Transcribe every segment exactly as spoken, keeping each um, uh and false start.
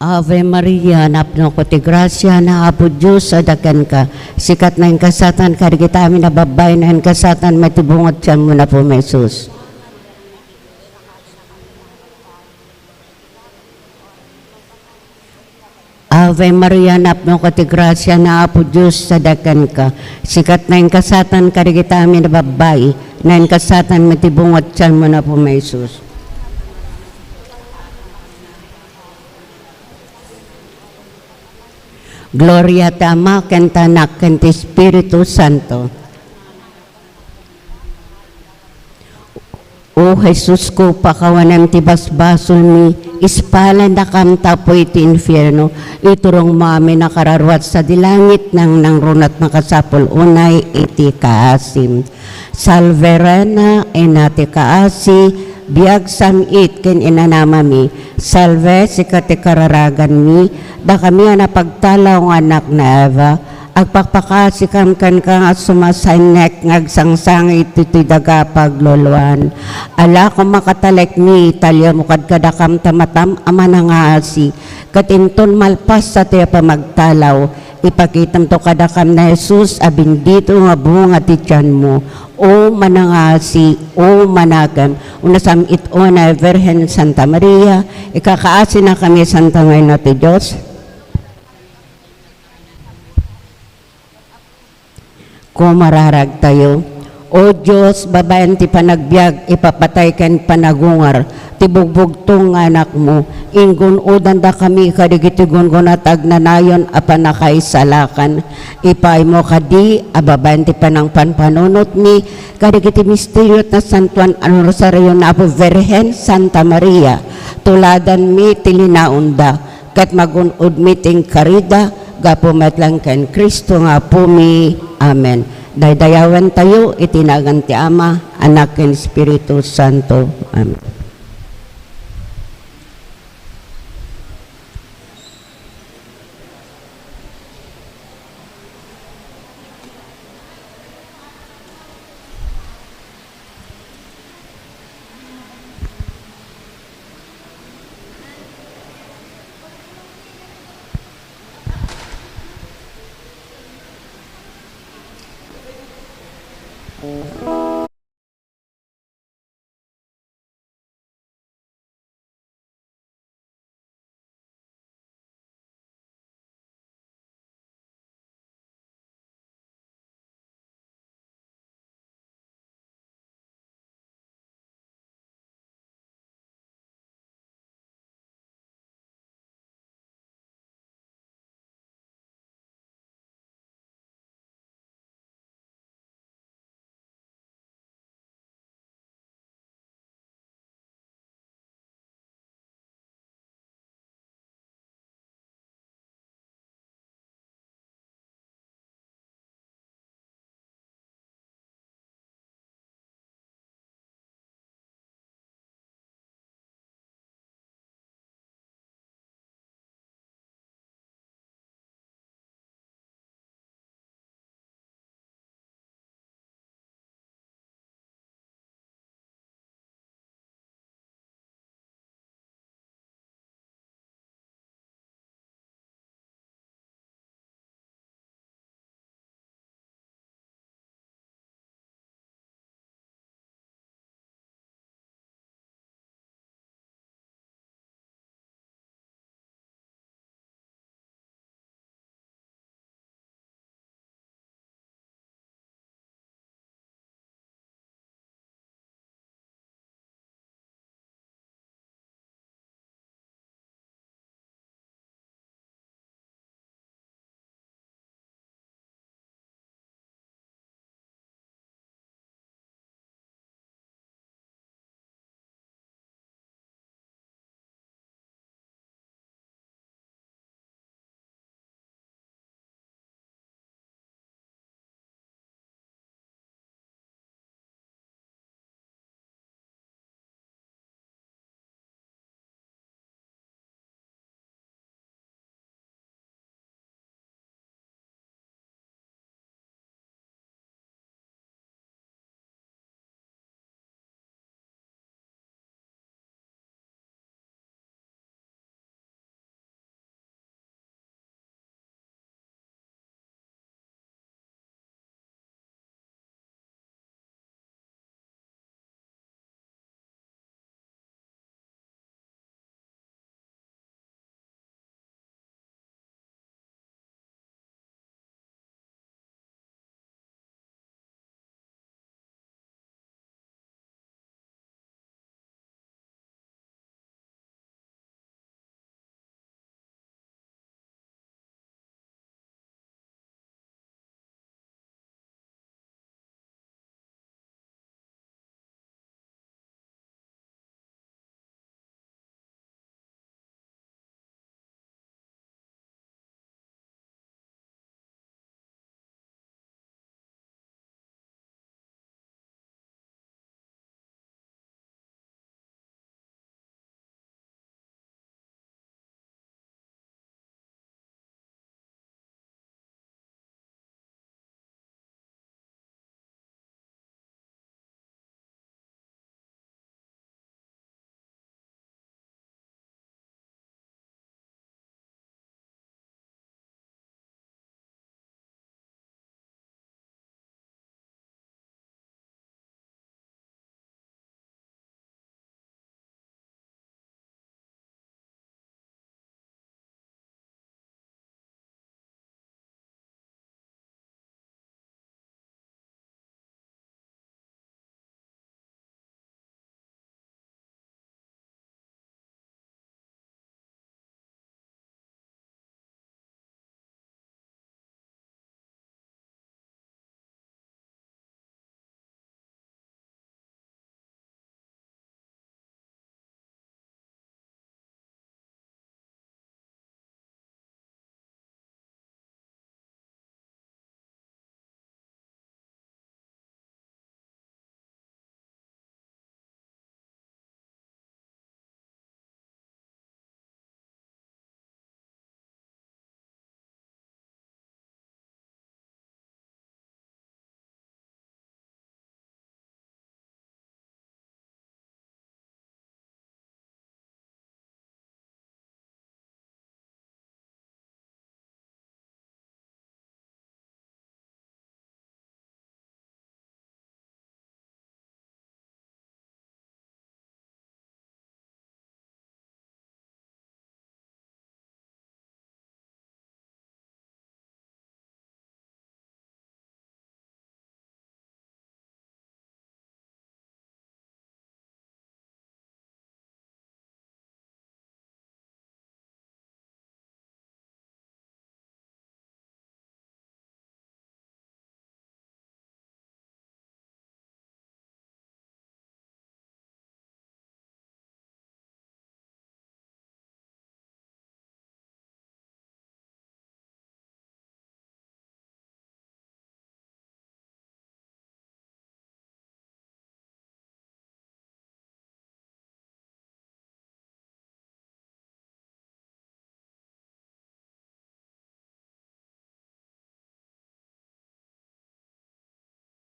Ave Maria, napnoka ti grasia, ni Apo Dios adda kenka. Sika ti nainkasaten kadagiti amin a babbai, nainkasaten met ti bunga ti tianmo, ni Apo mi Jesus. Ave Maria, napnoka ti grasia, ni Apo Dios adda kenka. Sika ti nainkasaten kadagiti amin a babbai, nainkasaten met ti bunga ti tianmo, ni Apo mi Jesus. Gloria ti Ama, ken ti Anak, ken ti Espiritu Santo. O Jesusko, pakawanem ti basbasolmi, ispalendakam ta apuy ti infierno, iturongmo amin a kararuat sadi langit, nangnangruna ti makasapul unay iti kaasim. Salve Reina, Ina ti kaasi, biag, sam-it ken inanamami. Salve, sika ti kararaganmi, dakami a napagtalaw nga annak ni Eva. Agpakpakaasikam kenka nga sumasainnek nga agsangsangit iti daga a pagluluan. Ala koma katalekmi, taliawmo kadkadakam ti matam a manangaasi, ket inton malpasta ti pamagtalaw, ipakitamto kadakam ni Jesus a bendito nga bunga ti tianmo. O manangaasi, o manakem, o nasam-it unay a Birhen Santa Maria, ikakaasinakami, Santa nga Ina ti Dios. Kumararagtayo. O Dios, babaen ti panagbiag, ipapatay ken panagungar ti bugbugtong nga Anakmo. Ingun-odandakami kadagiti gungguna ti agnanayon a pannakaisalakan. Ipaaymo kadi a babaen ti panangpanpanunotmi kadagiti misterio ti Nasantoan a Rosario ni Apo Birhen Santa Maria, tuladanmi ti linaonda. Ket magun-odmi ti inkarida gapu met laeng ken Cristo nga Apomi. Amen. Daydayawentayo iti nagan ti Ama, Anak, ken Espiritu Santo. Amen.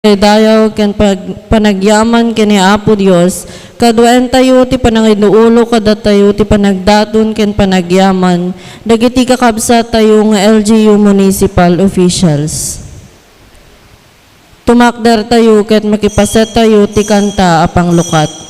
panagdaydayaw ken pag-, panagyaman ken ni Apo Dios, kaduaentayo ti panangiduulo kadatayo ti panagdaton ken panagyaman dagiti kakabsattayo nga L G U municipal officials. Tumakdertayo ket makipasettayo ti kanta a panglukat.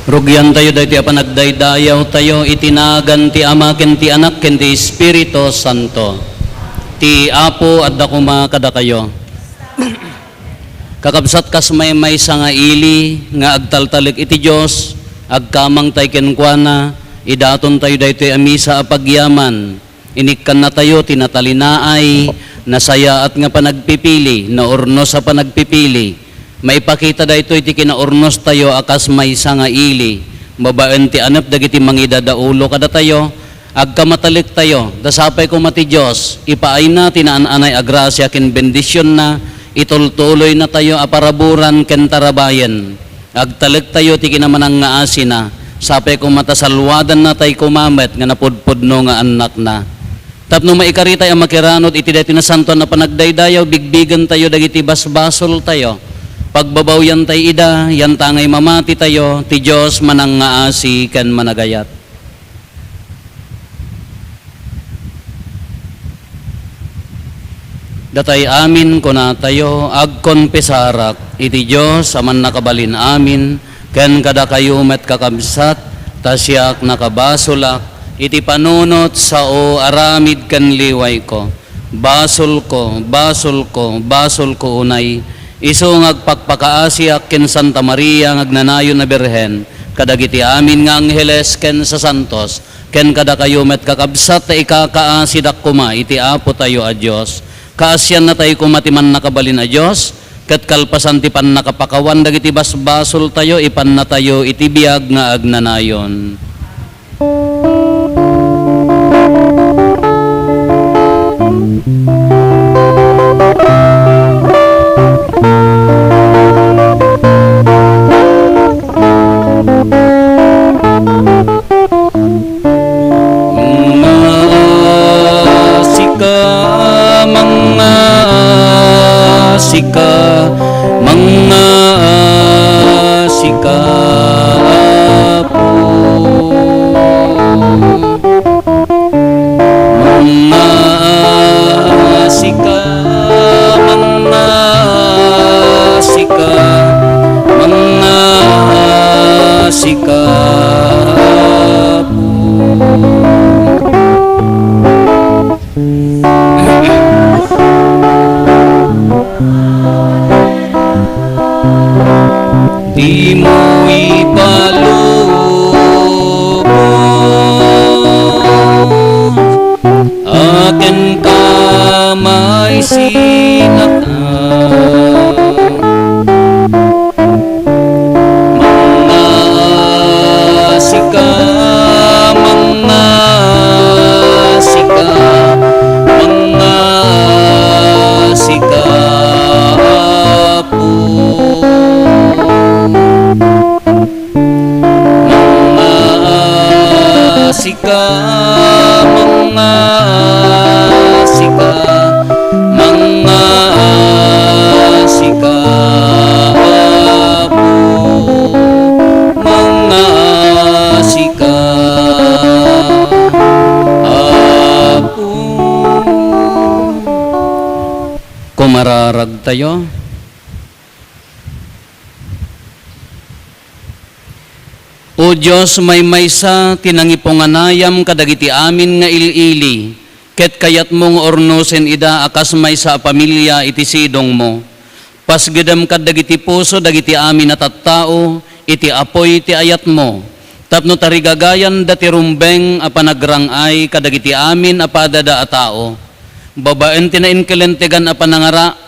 Rugiantayo daytoy a panagdaydayawtayo iti nagan ti Ama ken ti Anak ken ti Espiritu Santo. Ti Apo adda koma kadakayo. Kakabsat, kas maymaysa nga ili nga agtaltalek iti Dios, agkamangtay kenkuana, idatontayo daytoy a misa a pagyaman. Inikkannatayo ti natalinaay, nasayaat nga panagpipili, naurnos a panagpipili. Maipakita daytoy ti kinaurnostayo a kas maysa nga ili, babaen ti anep dagiti mangidadaulo kadatayo. Agkamatalektayo, ta sapay koma ti Dios, ipaayna ti naan-anay a grasia ken bendisionna, itultuloynatayo a paraburan ken tarabayen. Agtalektayo ti kinamanangngaasina, sapay koma ta salwadannatay koma met nga napudpudno nga annakna. Tapno maikaritay a makiranod iti daytoy nasantoan a panagdaydayaw, bigbigentayo dagiti basbasoltayo. Pagbabawyantay ida, yantangay mamatitayo, ti Dios manangngaasi ken managayat. Datay amin, kunatayo, agkonpesarak iti Dios a Mannakabalin-amin, ken kadakayo met, kakabsat, ta siak nakabasolak iti panunot, sao, aramid ken liwayko. Basolko, basolko, basolko unay, isu nga agpakpakaasiak ken Santa Maria nga agnanayon a Birhen, kadagiti amin nga angheles ken sasantos, ken kadakayo met, kakabsat, ta ikakaasidak koma iti Apotayo a Dios. Kaasiannatayo koma ti Mannakabalin a Dios, ket kalpasan ti pannakapakawan dagiti basbasoltayo, ipannatayo iti biag nga agnanayon. Mangngaasika, mangngaasika, mangngaasika, Apo. Mangngaasika, mangngaasika, mangngaasika, Apo. Dimo ipalubos a kenka maysa sinata. Mangasika, mangasika, mangasika, Apo. Mangasika, mangasika, mangasika, Apo, mangasika, Apo. Kumararagtayo. O Dios, maymaysa ti nangipunganayam kadagiti amin nga il-ili, ket kayatmo nga urnosen ida a kas maysa a pamilia iti sidongmo. Pasgedem kadagiti puso dagiti amin a tattao iti apuy ti ayatmo, tapno tarigagayanda ti rumbeng a panagrang-ay kadagiti amin a padada a tao, babaen ti nainkalintegan a panangara-,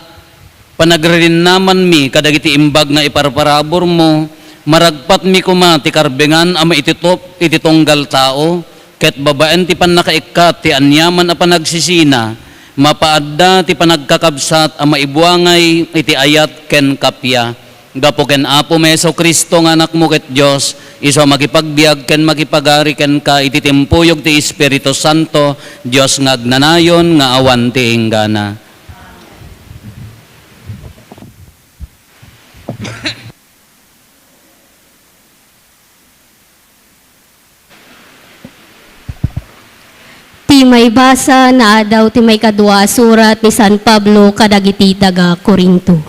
Panagririnnamanmi kadagiti imbag nga iparparaburmo, maragpatmi koma ti karbengan a maititop iti tunggal tao, ket babaen ti pannakaikkat ti aniaman a panagsisina, mapaadda ti panagkakabsat a maibuangay iti ayat ken kappia. Gapu ken Apomi Jesu-Cristo nga Anakmo ket Dios, isu a makipagbiag ken makipagari kenka iti timpuyog ti Espiritu Santo, Dios nga agnanayon nga awan ti inggana. Ti maibasa naadaw ti maikadua a surat ni San Pablo kadagiti taga-Corinto.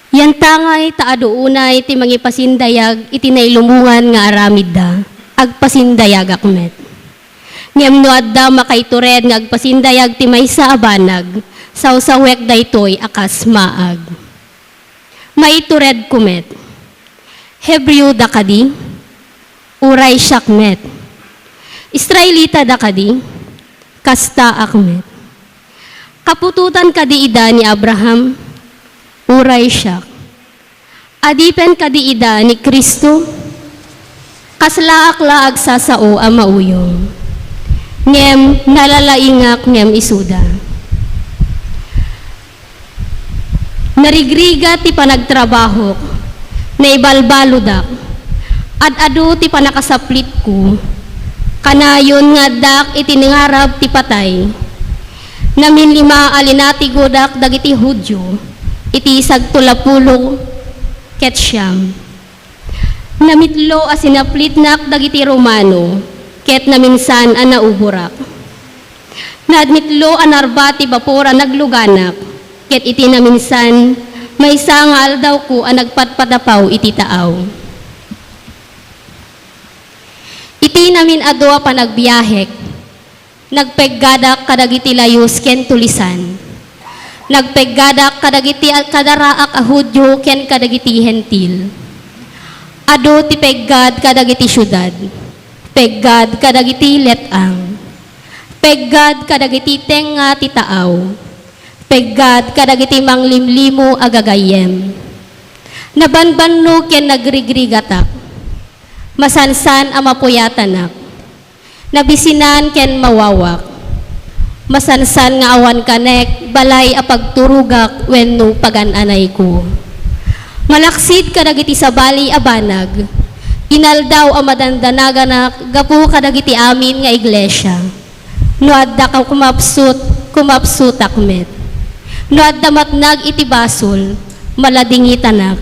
Yantangay ta adu unay ti mangipasindayag iti nailumongan nga aramidda, agpasindayagak met. Ngem no adda makaitured nga agpasindayag ti maysa a banag, sawsawek daytoy a kas maag. Maituredko met. Hebreo da kadi? Uray siak met. Israelita da kadi? Kastaak met. Kaputotan kadi ida ni Abraham? Uray siak. Adipen kadi ida ni Cristo? Kaslaak la agsasao a mauyong. Ngem nalalaingak ngem isuda. Narigrigat ti panagtrabahok, naibalbaludak, ad-adu ti pannakasaplitko, kanayon nga addaak iti nangarab ti patay. Naminlima a linatigodak dagiti Judio iti sagtulapulo ket siam. Namitlo a sinaplitnak dagiti Romano, ket naminsan a nauborak. Naadmitlo a narba ti bapor a nagluganak, ket iti naminsan, maysa nga aldawko a nagpatpatapaw iti taaw. Iti namin-adu a panagbiahek, nagpeggadak kadagiti layus ken tulisan. Nagpeggadak kadagiti kadaraak a Judio ken kadagiti Hentil. Adu ti peggad kadagiti siudad, peggad kadagiti let-ang, peggad kadagiti tengnga ti taaw, peggad kadagiti manglimlimo a gagayyem. Nabanbannog ken nagrigrigatak. Masansan a mapuyatanak. Nabisinan ken mawawak. Masansan nga awan kanek balay a pagturogak wenno pagan-anayko. Malaksid kadagiti sabali a banag, inaldaw a madandanaganak gapu kadagiti amin nga iglesia. No adda ka kumapsut, kumapsutak met. No adda matnag iti basol, maladingitanak.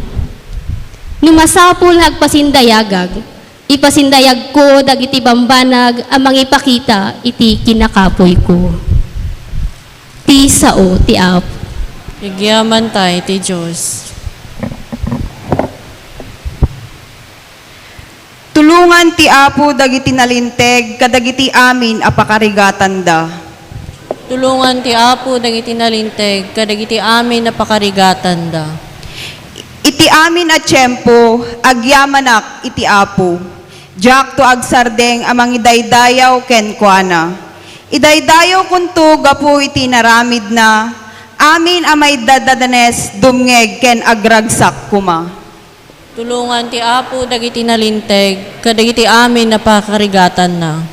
No masapul nga agpasindayagak, ipasindayagko dagiti bambanag a mangipakita iti kinakapuyko. Ti sao ti Apo. Agyamanta iti Dios. Tulongan ti Apo dagiti nalinteg kadagiti amin a pakarigatanda. Tulongan ti Apo dagiti nalinteg kadagiti amin a pakarigatanda. Iti amin a tiempo, agyamanak iti Apo. Diakto agsardeng a mangidaydayaw kenkuana. Idaydayawkonto gapu iti inaramidna, amin a maidadadanes, dumngeg ken agragsak koma. Tulongan ti Apo dagiti nalinteg kadagiti amin a pakarigatanna.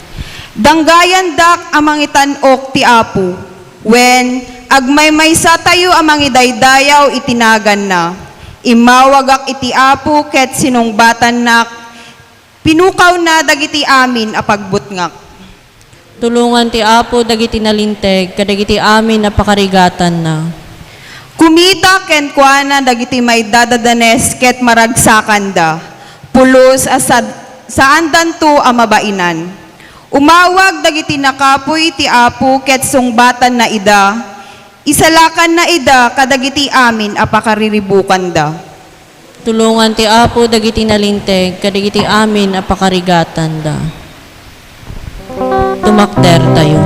Danggayandak a mangitan-ok ti Apo, wen, agmaymaysa tayo a mangidaydayaw iti naganna. Immawagak iti Apo ket sinungbatannak, pinukawna dagiti amin a pagbutngak. Tulongan ti Apo dagiti nalinteg kadagiti amin a pakarigatanna. Kumita kenkuana dagiti maidadadanes ket maragsakanda, pulos a sad-, saandanto a mabainan. Umawag dagiti nakapuy ti Apo ket sungbatanna ida, isalakanna ida kadagiti amin a pakariribukanda. Tulongan ti Apo dagiti nalinteg kadagiti amin a pakarigatanda. Tumakdertayo.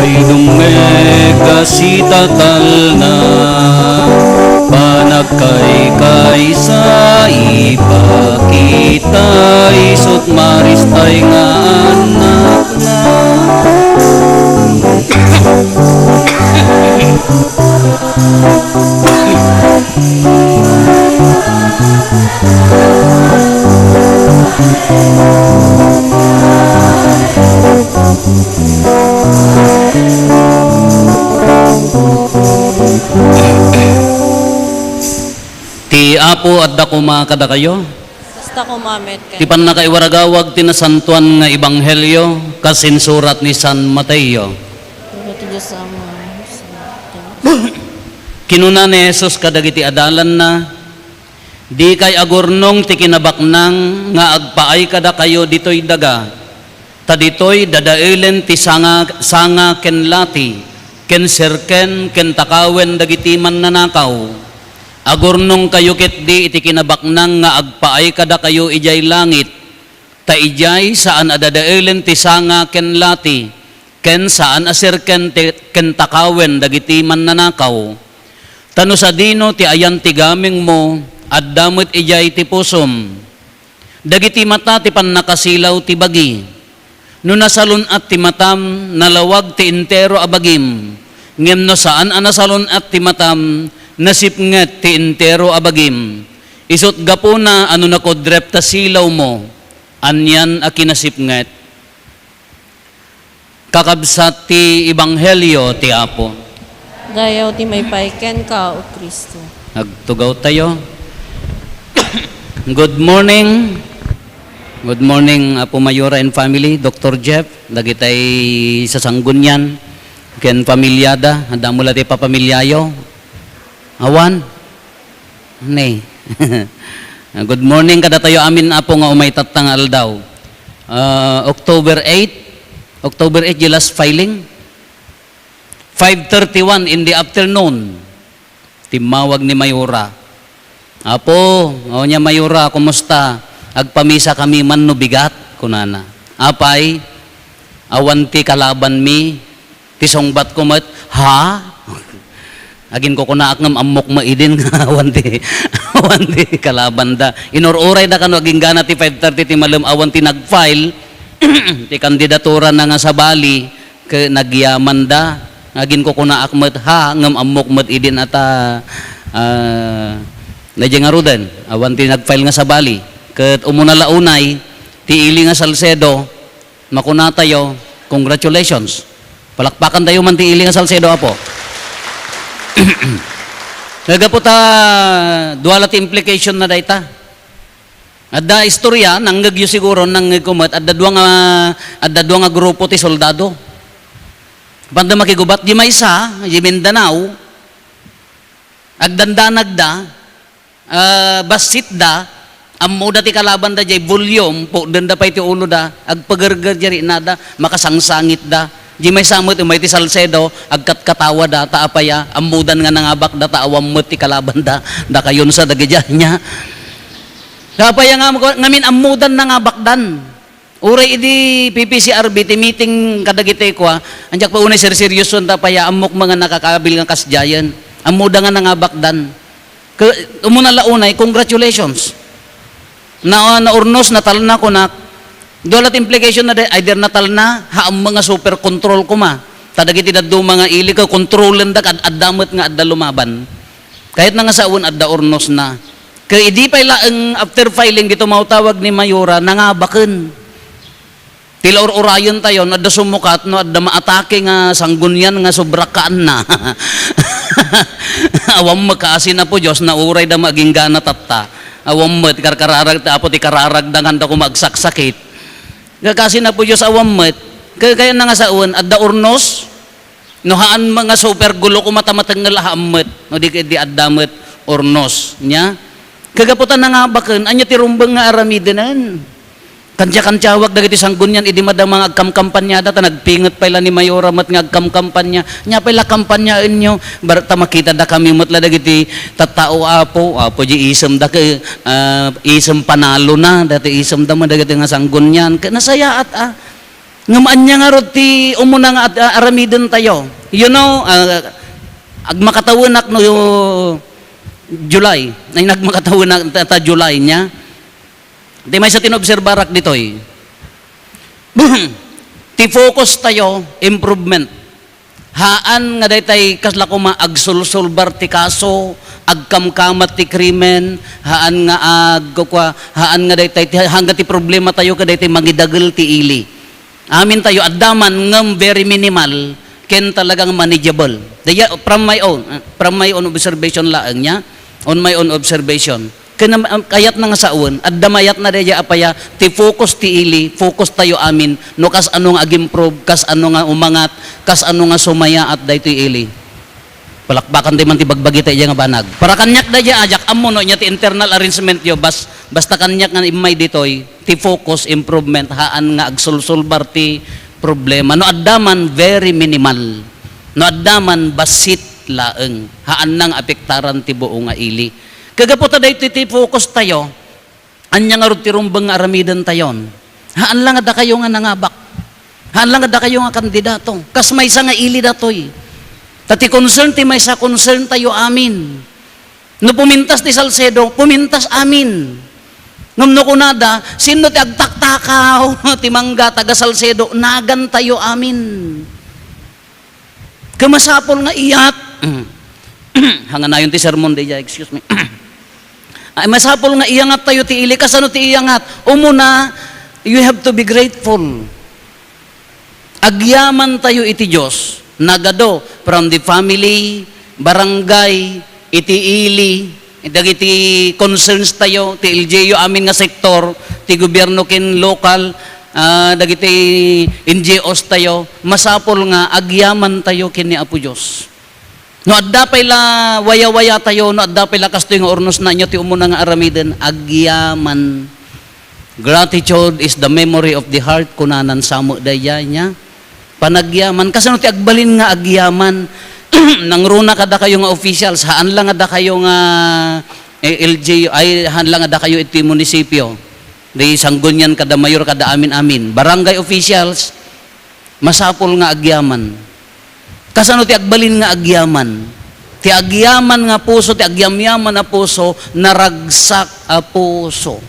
Kay dumngeg a sitatalna, panagkaykaysa ipakita, isut' maristay nga annakna. Ti Apo adda koma kadakayo. Kasta koma met ken. Ti pannakaiwaragawag ti nasantoan nga ebanghelio kas insurat ni San Mateo. Gloria ti Dios Ama. Kinuna ni Jesus kadagiti adalanna, "Dikay agurnong ti kinabaknang nga agpaay kadakayo ditoy daga, ta ditoy dadaelen ti sanga, sanga ken lati, ken serken, ken takawen dagiti mannanakaw. Agurnongkayo ketdi iti kinabaknang nga agpaay kadakayo idiay langit, ta idiay saan a dadaelen ti sanga ken lati, ken saan a serken ti, ken takawen dagiti mannanakaw. Ta no sadino ti ayan ti gamengmo, adda met idiay ti pusom. Dagiti mata ti pannakasilaw ti bagi. No nasalun-at ti matam, nalawag ti entero a bagim. Ngem no saan a nasalun-at ti matam, nasipnget ti entero a bagim. Isut' gapuna a no nakudrep ta silawmo, anian a kinasipnget." Kakabsat ti ebanghelio ti Apo. Dayaw ti maipay kenka, O Cristo. Agtugawtayo. Good morning. Good morning, Apo Mayora and family, Doctor Jeff, dagitay sasanggunian, ken pamilyada, adda met la ti papamilyayo. Awan? Ne. Good morning kadatayo amin, Apo, nga umay tatta nga aldaw. Ah, October eight, October eight, the last filing. Five thirty-one in the afternoon, timmawag ni Mayora. "Apo," o niya, "Mayora, kumusta? Agpamisa kami man no bigat," kunana. "Apay, awan ti kalabanmi?" Ti sungbatko met, "Ha?" Aginkukunaak ngem ammok met idin nga awan ti, awan ti kalabanda. Inur-urayda kano aginggana ti five thirty ti malem, awan ti nag-file ti kandidaturana nga sabali, ket nagyamanda. Aginkukunaak met, "Ha?" Ngem ammok met idin ata, ah, daydiay ngaruden, awan ti nag-file nga sabali. Ket umuna la unay, ti ili nga Salcedo, makunatayo, congratulations. Palakpakantayo man ti ili nga Salcedo, Apo. Naggapu ta dua la ti implication na dayta. Adda istorya, nangngegyo siguro, nangngegko met, adda dua nga, adda dua nga grupo ti soldado. Panda makigubat, di maysa, di Mindanao, agdandanagda, ah, bassitda, Ammoda ti kalabanda jay volume, pudenda pay ti uloda, agpagerger jay rinada, makasangsangitda. Di maysa met, umay ti Salcedo, agkatkatawada, ta apaya, ammodan nga nangabakda, ta awan met ti kalabanda, dakayon sa dagidiay nia. Ta apaya nga, ngamin ammodan nangabakdan. Uray idi P P C R B, ti meeting kadagiti kua, andiak pa unay serseryoson, ta apaya, ammok nga nakakaabil nga kasdiayen. Ammoda nga nangabakdan. Ke-, umuna la unay, congratulations. Na, naurnos, natalna, kunak. Dua la ti implication na di, either natalna, haan met nga super control koma. Ta dagiti dadduma nga ili, ke kontrolenda, kad-, adda met nga adda lumaban. Kayatna nga sawen, adda urnosna. Ke idi pay laeng after filing, di tumawtawag ni Mayora, nangabaken. Ti la ur-urayen tayo, no adda sumukat, no adda maatake nga sanggunian nga sobra kaanna. Awan met, kaasi na po Dios, na uray da maginggana tatta. Awan met, karkararag, ta apo ti kararag, dangan da koma agsaksakit. Nga kaasi na po Dios, awan met. Kaya, kaya na nga sawen, adda urnos, no haan nga super gulo ko matamatengel a haan met, no di, di adda met urnos. Nia? Kagapu ta nangabaken, ania ti rumbeng nga aramidenen? Kantiakantiawak dagiti sanggunian idi madama nga agkamkampaniada, ta nagpinget pay la ni Mayora met nga agkamkampania. Nia pay la kampanyaenyo? Bar-, ta makita da kami met la dagiti tattao, Apo, Apo, di isem da ke, ah, isem panalo na, dati isem da mo dagiti nga sanggunian. Ke-, nasayaat, ah. Ngem ania ngarud ti umuna nga at-, ah, aramiden tayo? You know, ah, agmakatawenak no July. Ay, nagmakatawenak ta, ta July nia. Ti maysa ti naobserbarak ditoy. Ti focus tayo, improvement. Haan nga daytay kasla koma agsulsulbar ti kaso, agkamkamat ti krimen, haan nga agkukua, haan nga daytay ti, haan nga ti problema tayo kadaytay mangidagel ti ili. Amin tayo, adda man, ngem very minimal, ken talagang manageable. Daya, from my own, uh, from my own observation laeng nia, on my own observation. Ken am-, am-, kayatna nga sawen, adda mayatna daya apaya, ti focus ti ili, focus tayo amin, no kasano nga ag-improve, kasano nga umangat, kasano nga sumayaat daytoy ili. Palakpakan ti man ti bagbagi ta iya nga banag. Para kaniak daya, ajak ammo no inya ti internal arrangement yo, bas-, basta kaniak nga immay ditoy, ti focus, improvement, haan nga agsulsulbar ti problema. No adda man, very minimal. No adda man, bassit laeng. Haan nga apektaran ti buo nga ili. Kagapu ta daytoy ti focus tayo, ania ngarud ti rumbeng nga aramiden tayon? Haan la nga dakayo nga nangabak. Haan la nga dakayo nga kandidato. Kas maysa nga ili datoy. Ta ti concern ti maysa, concern tayo amin. No pumintas ti Salcedo, pumintas amin. Ngem no kunada, "Sinno ti agtaktakaw ti mangga, taga Salcedo?" Nagan tayo amin. Ket masapul nga iyat. Hanganayon ti sermon, daydiay, excuse me. Ay, masapul nga iyangat tayo ti ili. Kasano ti iyangat? Umuna, you have to be grateful. Agyaman tayo iti Dios. Nagadu, from the family, barangay, iti ili, dagiti concerns tayo, ti L G U amin nga sektor, ti gobierno ken lokal, ah, dagiti N G Os tayo, masapul nga agyaman tayo ken ni Apo Dios. No adda pay la wayawaya tayo, no adda pay la kastoy nga urnosna, ania ti umuna nga aramiden, agyaman. "Gratitude is the memory of the heart," kunanan, sa met daydiay nia. Panagyaman. Kasano ti agbalin nga agyaman? Nangruna kadakayo nga officials, haan la nga dakayo nga, eh, L G U, ay, haan la nga dakayo iti munisipyo. Di sanggunian kada mayor, kada amin-amin. Barangay officials, masapul nga agyaman. Kasano ti agbalin nga agyaman? Ti agyaman nga puso, ti agyamyaman a puso, naragsak a puso.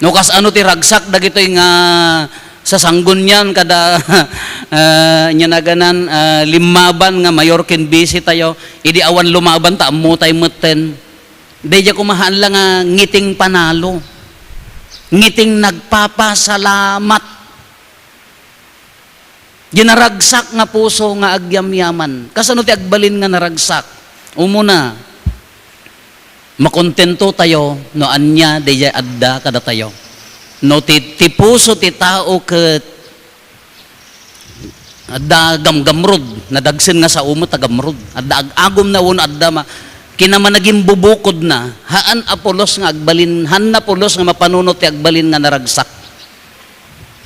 No kasano ti ragsak dagitoy nga sasanggunian kada, ah, nia naganan, ah, limmaban nga mayor ken bisi tayo, idi awan lumaban ta ammo tay metten. Daydiay koma haan la nga ngiting panalo. Ngiting nagpapasalamat. Di naragsak nga puso nga agyamyaman. Kasano ti agbalin nga naragsak? Umuna, makontento tayo no ania daydiay adda kadatayo. No ti, ti puso ti tao ket adda gamgamrod, nadagsen nga sao met a gamrod. Adda ag-agumna wenno adda ma-, Kinamanagimbubukod na, haan a pulos nga agbalin, haan na pulos nga mapanunot ti agbalin nga naragsak.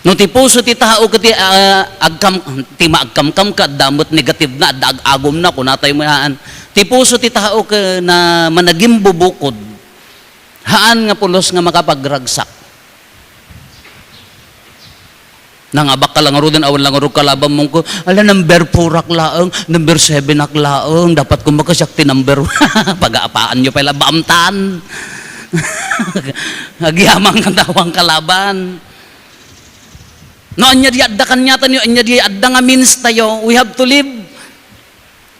No ti puso ti tao ket ti, ah, agkam-, ti maagkamkam ka, adda met negative na, adda ag-agom na, kunatayo met haan. Ti puso ti tao ket na managimbubukod, haan nga pulos nga makapagragsak. Nangabak ka lang ngaruden, awan lang ngarud kalaban mo ko, "Ala, number four ak laeng, number seven ak laeng, dapat kumbaga siak ti number one." Pagaapaan nyo pay la, baamtan. Agyaman ka tawang kalaban. No, anya di adda kaniatayo, anya di adda nga means tayo, we have to live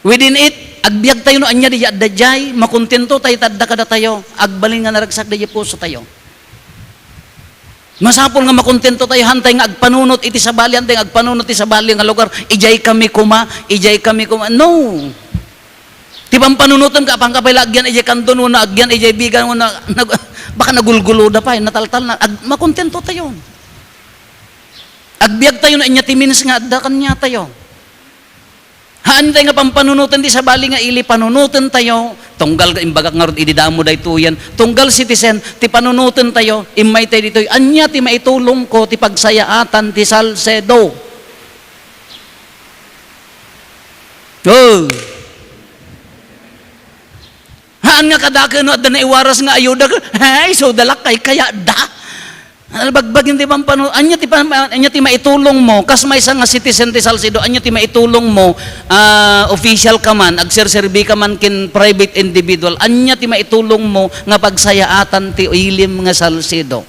within it, agbiag tayo no anya di adda jay, makontento tayo ta adda kadatayo, agbalin nga naragsak di puso tayo. Masapul nga makontento tayo, hantay nga agpanunot iti sabali, hantay nga agpanunot iti sabali nga lugar, ijay kami kuma, ijay kami kuma. No. Ti pampanunoten ka, apang ka pay la agyan ijay kanton, wenno agyan ijay bigan, wenno nag-, baka nagulgulo da pay, nataltal na, ag-, makontento tayo. Agbiag tayo no anya ti means nga adda kaniatayo. Haan tayo nga pampanunoten ti sabali nga ili panunoten tayo, tunggal imbagak ngarud idi damo daytoyen, tunggal citizen, ti panunoten tayo, immay tayo ditoy, ania ti maitulong ko ti pagsayaatan ti Salcedo? Oh. Haan nga kadakeno adda naiwaras nga ayuda, ay, so dalak kay kaya da. Albagbagin ti pampano-, anya ti pam-, anya ti maitulong mo, kas maysa nga citizen ti Salcedo, anya ti maitulong mo, ah, official ka man, agserserbi ka man ken private individual, anya ti maitulong mo nga pagsayaatan ti ilim nga Salcedo?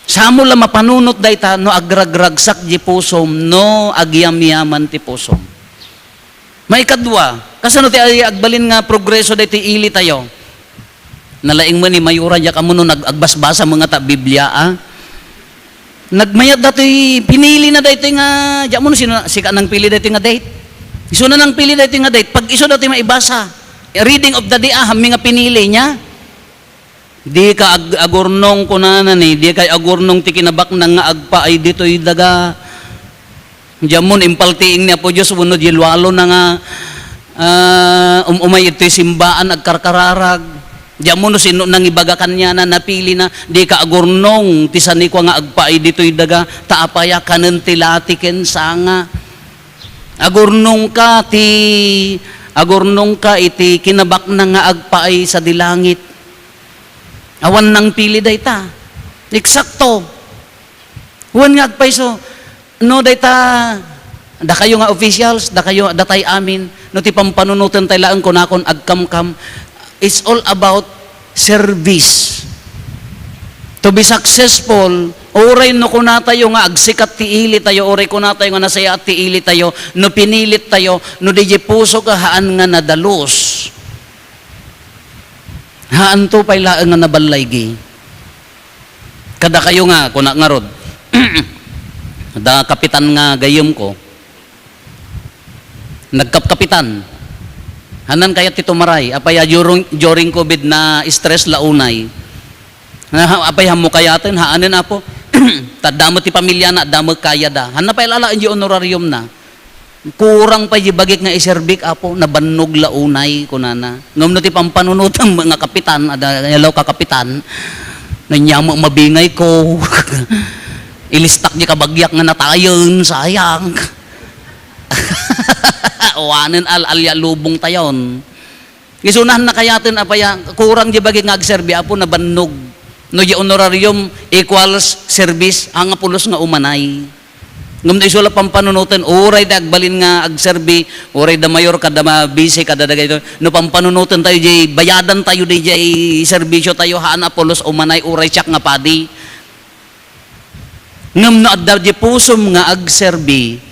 Samo la mapanunot dayta no agragragsak di pusom, no agyamyaman ti pusom. Maikadua, kasano ti ay agbalin nga progreso daytoy ili tayo? Nalaing mo ni Mayura, diak ammo no nag-, agbasbasa mo nga ta Biblia, a? Nagmayat datoy, pinili na daytoy nga, diak ammo no sino, sika nang pili daytoy nga date. Isu na nang pili daytoy nga date. Pag isu daytoy maibasa, reading of the day, a, hammi nga pinili niya. Dika ag-, agurnong, kunana ni, dikay agurnong ti kinabaknang nga agpaay ditoy daga. Diamon impaltiing ni Apo Dios wenno di lualo na nga, ah, um-, umay itoy simbaan, agkarkararag. Diamon no sino nangibaga kaniana, napili na, dika agurnong ti sanikua nga agpaay ditoy daga, ta apay a kanen ti lati ken sanga. Agurnongka ti, agurnongka iti kinabaknang nga agpaay sadi langit. Awan nangpili dayta. Eksakto. Wen nga agpayso, no dayta, dakayo nga officials, dakayo, datay amin, no ti pampanunoten tay laeng kunakon agkamkam, it's all about service. To be successful, uray no kunatayo nga agsikat ti ili tayo, uray kunatayo nga nasayaat ti ili tayo, no pinilit tayo, no di puso ka haan nga nadalus. Haanto pay laeng nga naballaygi. Kadakayo nga, kuna ngarud, da kapitan nga gayyemko, nagkapkapitan. Hanan kayat ti tumaray. Apay a during, during COVID na stress la unay. Na, apay a mo kayaten, haanen, Apo. Ta adda met ti pamiliana, adda met kayada. Hanna pay lalaen di honorarium na. Kurang pay di bagik nga iserbik, Apo, nabannog la unay, kunana. Ngem no ti pampanunotem nga kapitan, ada, hello, kakapitan, nanyamo mabingay ko. Ilistak di kabagiak nga natayen, sayang. Awanen al-, alya lubong tayon. Isunan na kayaten, apay a, kurang di bagik nga agserbi, Apo, nabannog. No di honorarium equals service, anga pulos nga umanay. Ngem no isu la pampanunoten, uray da agbalin nga agserbi, uray da mayor kada ma-, busy kada dagayto. No pampanunoten tayo, di bayadan tayo di, di serbisyo tayo, haan a pulos umanay, uray siak nga padi. Ngem no adda di pusom nga agserbi,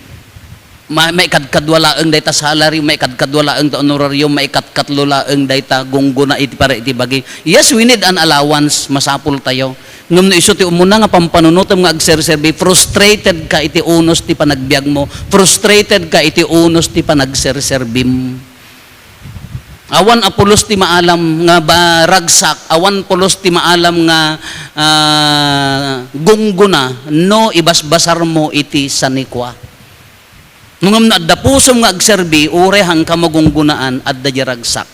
ma-, maikadkadua laeng dayta salary, maikadkadua laeng ta honorarium, maikatkatlo laeng dayta gunggona iti para iti bagi. Yes, we need an allowance, masapul tayo. Ngem no isu ti umuna nga pampanunotem nga agserserbi, frustrated ka iti unos ti panagbiagmo, frustrated ka iti unos ti panagserserbim. Awan a pulos ti maalam nga ba-, ragsak, awan pulos ti maalam nga, ah, gunggona no ibasbasarmo iti sanikua. Ngem no adda pusom nga agserbi, uray haanka magunggonaan, adda di ragsak.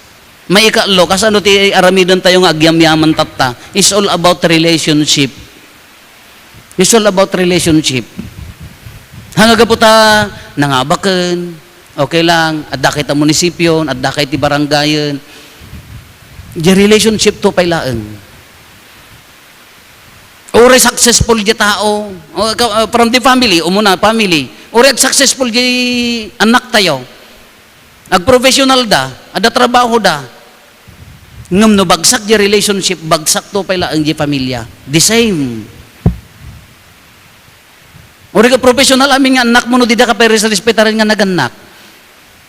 Maikatlo, kasano ti aramiden tayo nga agyamyaman tatta? It's all about relationship. It's all about relationship. Hanga gapu ta nangabaken, okay lang, adda kay ta munisipyon, adda kay ti barangayen. Di relationship to pay laeng. Uray successful di tao, o, ka-, uh, from the family, umuna, family. Uray ag-successful di anak tayo. Ag-professional da, adda trabaho da. Ngem no bagsak di relationship, bagsak to pay laeng di familia. The same. Uray ka professional amin nga annak mo, no dida ka pay resrespetaren nga nagannak.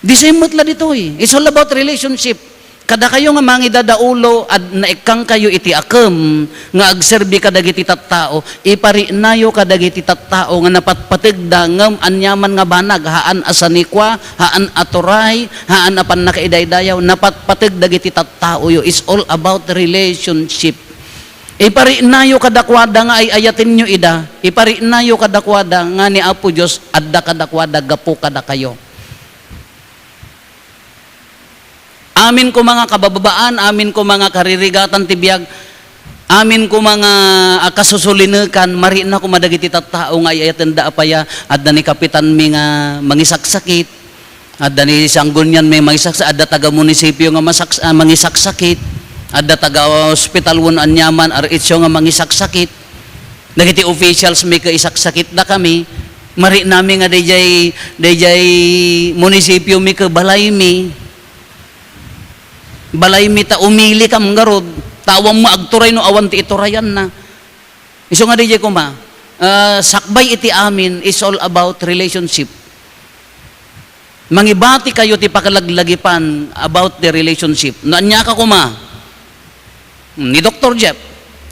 The same met la ditoy. It's all about relationship. Kadakayo nga mangidadaulo, ad-, naikkangkayo iti akem nga agserbi kadagiti tattao, ipariknayo kadagiti tattao nga napatpategda ngem aniaman nga banag, haan a sanikua, haan a turay, haan a pannakaidaydayaw, napatpateg dagiti tattaoyo. It's all about relationship. Ipariknayo kadakuada nga ay-ayatenyo ida. Ipariknayo kadakuada nga ni Apo Dios adda kadakuada gapu kadakayo. Amin koma nga kabababaan, amin koma nga karirigatan ti biag, amin koma nga, ah, kasusulinekan, marikna koma dagiti tattao nga ay-ayatenda. Apay a, adda ni kapitanmi nga mangisaksakit, adda ni sanggunianmi mangisaksa-, adda taga-munisipyo nga masaks-, ah, mangisaksakit, adda taga-ospital wenno aniaman, R H O nga mangisaksakit. Dagiti officials mi ket isaksakitdakami, mariknami nga daydiay, daydiay munisipyo mi ket balaymi. Balaymi ta umilikam ngarud, ta awan mo agturay no awan ti iturayanna. Isu nga daydiay koma, ah, sakbay iti amin is all about relationship. Mangibati kayo ti pakalaglagipan about the relationship. No ania ka koma? Hmm, ni Doktor Jeff,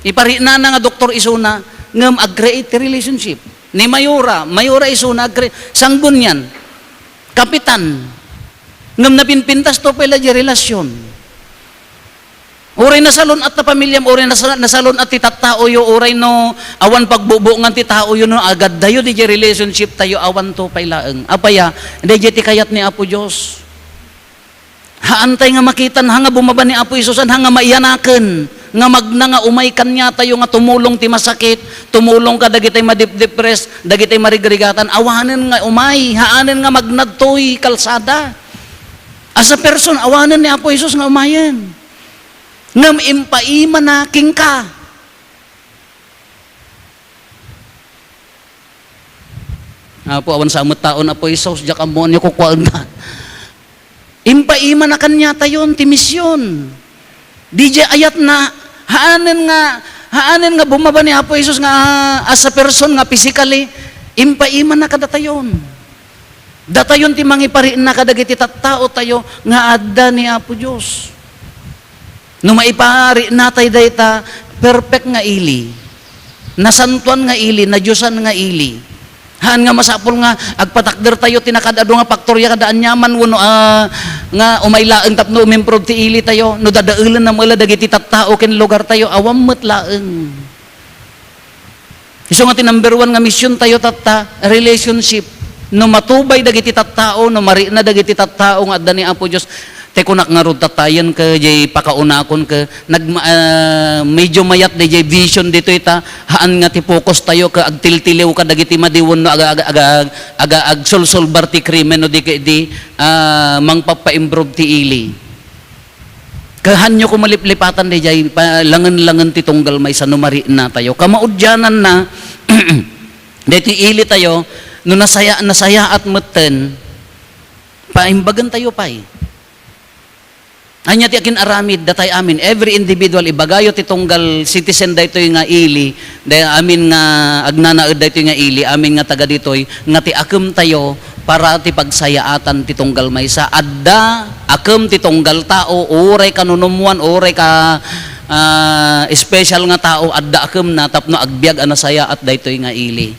ipariknana nga doktor isuna, ngem ag-create ti relationship. Ni Mayora, Mayora isuna, ag-create. Sanggunian, kapitan, ngem napinpintas to pay la di relasyon. Uray nasalun-at ta pamiliam, uray nasa-, nasalun-at ti tattaoyo, uray no awan pagbubuongan ti taoyo, no agaddayo, diay relationship tayo, awan to pay laeng. Apay a, daydiay ti kayat ni Apo Dios. Haantay nga makitan, ha nga bumaba ni Apo Jesus, ha nga maiyanaken, nga magna nga umay kaniatayo nga tumulong ti masakit, tumulong kadagitay madipdipres, dagitay marigrigatan, awanen nga umay, haanen nga magnadtoy kalsada. As a person, awanen ni Apo Jesus nga umayen. Ngem impaimana kenka. Apo, awan sa met taon, Apo Jesus, diak ammoan nga kukuaenna. Impaimana kaniatayon ti mision. Diay ayatna, haanen nga, haanen nga bumaba ni Apo Jesus nga, ah, as a person nga physically, impaimana kadatayon. Datayon ti mangiparikna kadagiti tattaotayo nga adda ni Apo Dios. No maipariknatay dayta, perfect nga ili. Nasantoan nga ili, nadiosan nga ili. Haan nga masapul nga agpatakdertayo ti nakaad-adu nga paktoria kada aniaman wenno, ah, nga umay laeng tapno umimprove ti ilitayo. No dadaelen na met la dagiti tattao ken lugartayo, awan met laeng. Isu nga ti number one nga misiontayo tatta, relationship. No matubay dagiti tattao, no marikna dagiti tattao nga adda ni Apo Dios, ti kunak ngarud tattayen ket diay pakaunakon ket nagma-, ah, medyo mayat daydiay vision ditoy ta, haan nga ti focus tayo ket agtiltiliw kadagiti madi wenno aga-, aga-, aga-, aga-, agsolsolbar ti krimen no di ket di, ah, mangpappa-improve ti ili. Kahanyo ko maliplipatan daydiay pa-, langen-langen ti tunggal maysa no mariknatayo. Kamaudiananna, daytoy ilitayo, no nasaya-, nasayaat metten, paimbagentayo pay. Ania ti akin-aramid, datay amin, every individual, ibagayo ti tunggal citizen daytoy nga ili, Day-, amin nga agnanaed daytoy nga ili, amin nga taga ditoy, nga ti akemtayo para ti pagsayaatan ti tunggal maysa. Adda akem ti tunggal tao, uray kanunumwan, uray ka, ah, special nga tao, adda akemna tapno agbiag a nasayaat daytoy nga ili.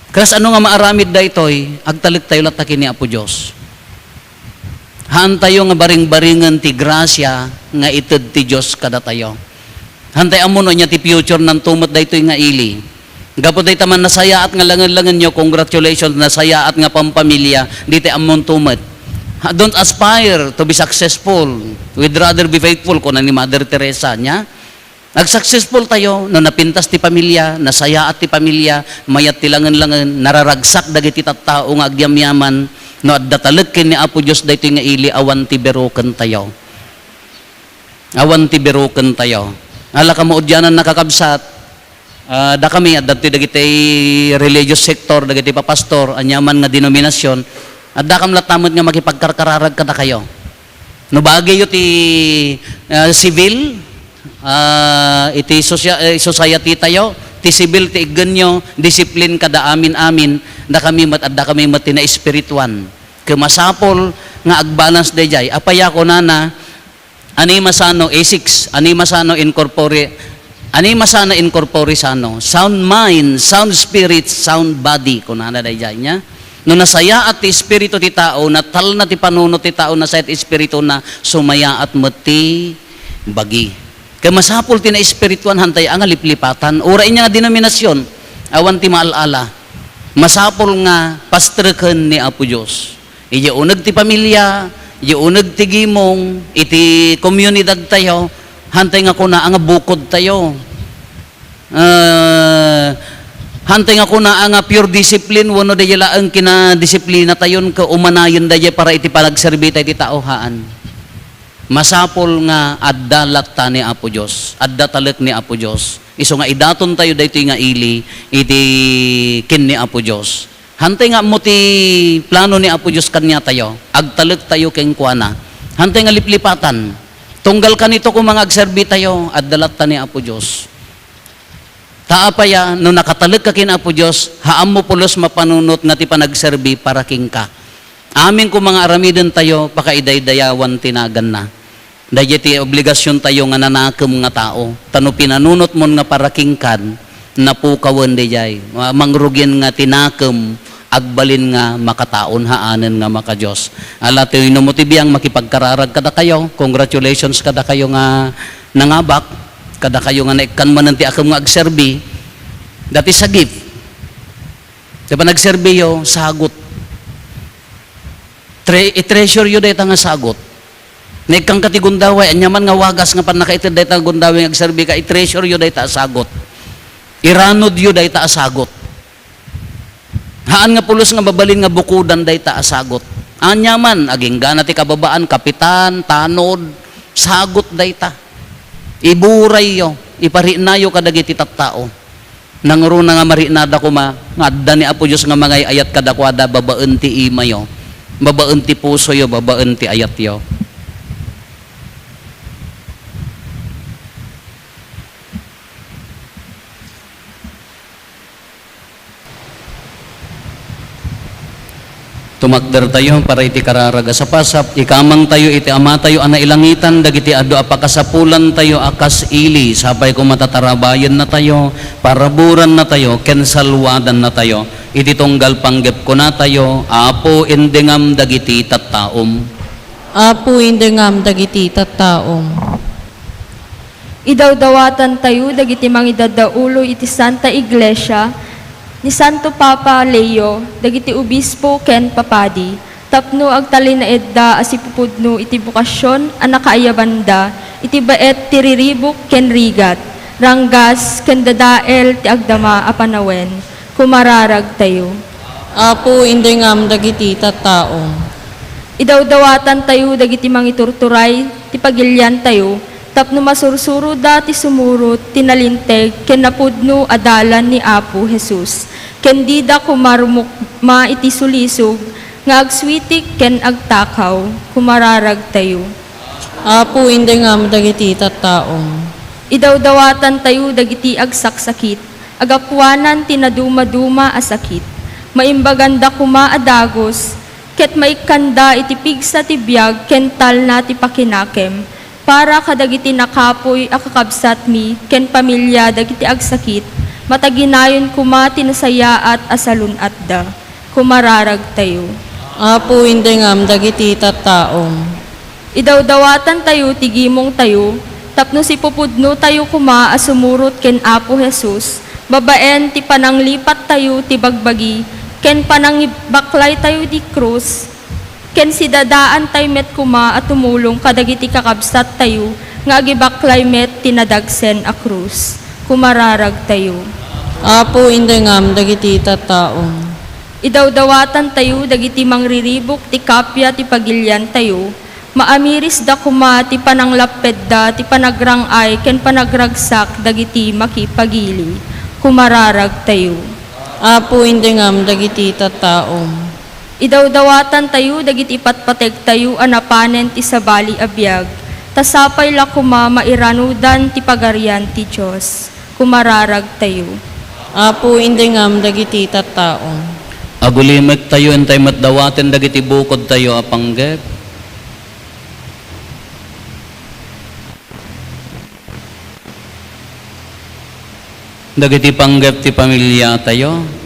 Kasano nga maaramid daytoy? Agtalektayo latta ken ni Apo Dios. Haantayo nga baringbaringen ti grasia nga ited ti Dios kadatayo. Haantay ammo no ania ti future nanto met daytoy nga ili. Gapu dayta man nasayaat nga langen-langenyo, congratulations, nasayaat nga pampamilia, ditay ammonto met. Don't aspire to be successful. We'd rather be faithful, kuna ni Mother Teresa, nya. Nagsuccessful tayo no napintas ti pamilya, nasayaat ti pamilya, mayat ti langen-langen, nararagsak dagiti tattao nga agyamyaman, no adda talek ken ni Apo Dios daytoy nga ili, awan ti beroken tayo. Awan ti beroken tayo. Ala, kamaudianan, nakakabsat, ah, dakami, adda ti dagiti religious sector, dagiti papastor, aniaman nga denominasion, addakam latta met nga makipagkarkararag kadakayo. No bagayyo ti, ah, civil, ah, iti socia-, eh, society tayo, ti civil ti iggenyo, discipline kada amin-amin, dakami met, addakami met ti naespirituan. Ket masapul nga agbalance daydiay. Apay a kunana, anima sano, A six, anima sano in corpore, anima sana in corpore sano. Sound mind, sound spirit, sound body, kunana daydiay, nya. No nasayaat ti espiritu ti tao, natalna ti panunot ti tao, nasayaat ti espirituna, sumayaat met ti bagi. Ket masapul ti naespirituan, hantay a nga liplipatan. Uray ania nga denominasion, awan ti maal-ala. Masapul nga pastreken ni Apo Dios. Idiay uneg ti pamilya, idiay uneg ti gimong, iti komunidad tayo, hantay nga kuna nga bukod tayo. Ah, hantay nga kuna nga pure discipline, wenno daydiay laeng kinadisiplina tayon, ket umanayen daydiay para iti panagserbi tayo iti tao, haan. Masapul nga adda latta ni Apo Dios, adda talek ni Apo Dios. Isu nga idaton tayo daytoy nga ili iti ken ni Apo Dios. Hantay nga ammo ti plano ni Apo Dios kaniatayo, agtalek tayo kenkuana. Hantay nga liplipatan. Tunggal kanito koma nga agserbi tayo, adda latta ni Apo Dios. Ta apay a, no nakatalekka ken Apo Dios, haanmo pulos mapanunot nga ti panagserbi para kenka. Amin koma nga aramiden tayo, pakaidaydayawan ti naganna. Daydiay ti obligasion tayo nga nanakem nga tao. Ta no pinanunotmon nga para kenkan, napukawen daydiay. Ma-, mangrugien nga ti nakem, agbalin nga makataon, haanen nga maka-Dios. Ala, ti inummo ti biang, makipagkararag kadakayo. Congratulations kadakayo nga nangabak, kadakayo nga naikkan manen ti akem nga agserbi. That is a gift. Ti panagserbiyo, sagut. Tre-, i-treasure yo dayta nga sagut. Naikkanka ti gundaway, aniaman nga wagas nga pannakaited dayta nga gundaway nga agserbi ka, i-treasure yo dayta a sagut. Iranod yo dayta a sagut. Haan nga pulos nga mabalin nga bukodan dayta a sagut. Aniaman, agingga na ti kababaan, kapitan, tanod, sagut dayta. Iburayyo, ipariknayo kadagiti tattao. Nangruna nga mariknada koma nga adda ni Apo Dios nga mangay-ayat kadakuada babaen ti imayo, babaen ti pusoyo, babaen ti ayatyo. Tumakdertayo para iti kararag a sapasap, ikamangtayo iti Amatayo a nailangitan dagiti adu a pakasapulantayo a kas ili, sapay koma ta tarabayennatayo, paraburannatayo, ken salwadannatayo. Iti tunggal panggep kunatayo, Apo, indengam dagiti tattaom. Apo, indengam dagiti tattaom. Idawdawatantayo dagiti mangidaddaulo iti Santa Iglesia ni Santo Papa Leo, dagiti obispo ken papadi, tapno agtalinaedda a sipupudno iti bokasion a nakaayabanda iti baet ti riribuk ken rigat, ranggas ken dadael ti agdama a panawen. Kumararagtayo. Apo, indengam dagiti tattaom. Idawdawatantayo dagiti mangiturturay ti pagiliantayo tapno masursuroda ti sumurot ti nalinteg ken napudno a dalan ni Apo Jesus, ken dida koma rumukma iti sulisog nga agsuitik ken agtakaw. Kumararagtayo. Apo, indengam dagiti tattaom. Idawdawatantayo dagiti agsaksakit a gapuanan ti nadumaduma a sakit. Maimbaganda koma a dagus, ket maikkanda iti pigsa ti biag ken talna ti pakinakem. Para kadagiti nakapuy a kakabsatmi ken pamilia dagiti agsakit, mataginayon koma ti nasayaat a salun-atda. Kumararagtayo. Apo, indengam dagiti tattaom. Idawdawatantayo ti gimongtayo tapno sipupudnotayo koma a sumurot ken Apo Jesus babaen ti pananglipattayo ti bagbagi ken panangibaklaytayo ti krus. Ken sidadaantay met koma a tumulong kadagiti kakabsattayo nga agibaklay met ti nadagsen a krus. Kumararagtayo. Apo, indengam dagiti tattaom. Idawdawatantayo dagiti mangriribuk ti kappia ti pagiliantayo. Maamirisda koma ti pananglappedda ti panagrang-ay ken panagragsak dagiti makipagili. Kumararagtayo. Apo, indengam dagiti tattaom. Idawdawatantayo dagiti patpategtayo a napanen ti sabali a biag, ta sapay la koma mairanudan ti Pagarian ti Dios. Kumararagtayo. Apo, indengam dagiti tattaom. Agulimektayo intay met dawaten dagiti bukodtayo a panggep. Dagiti panggep ti pamiliatayo.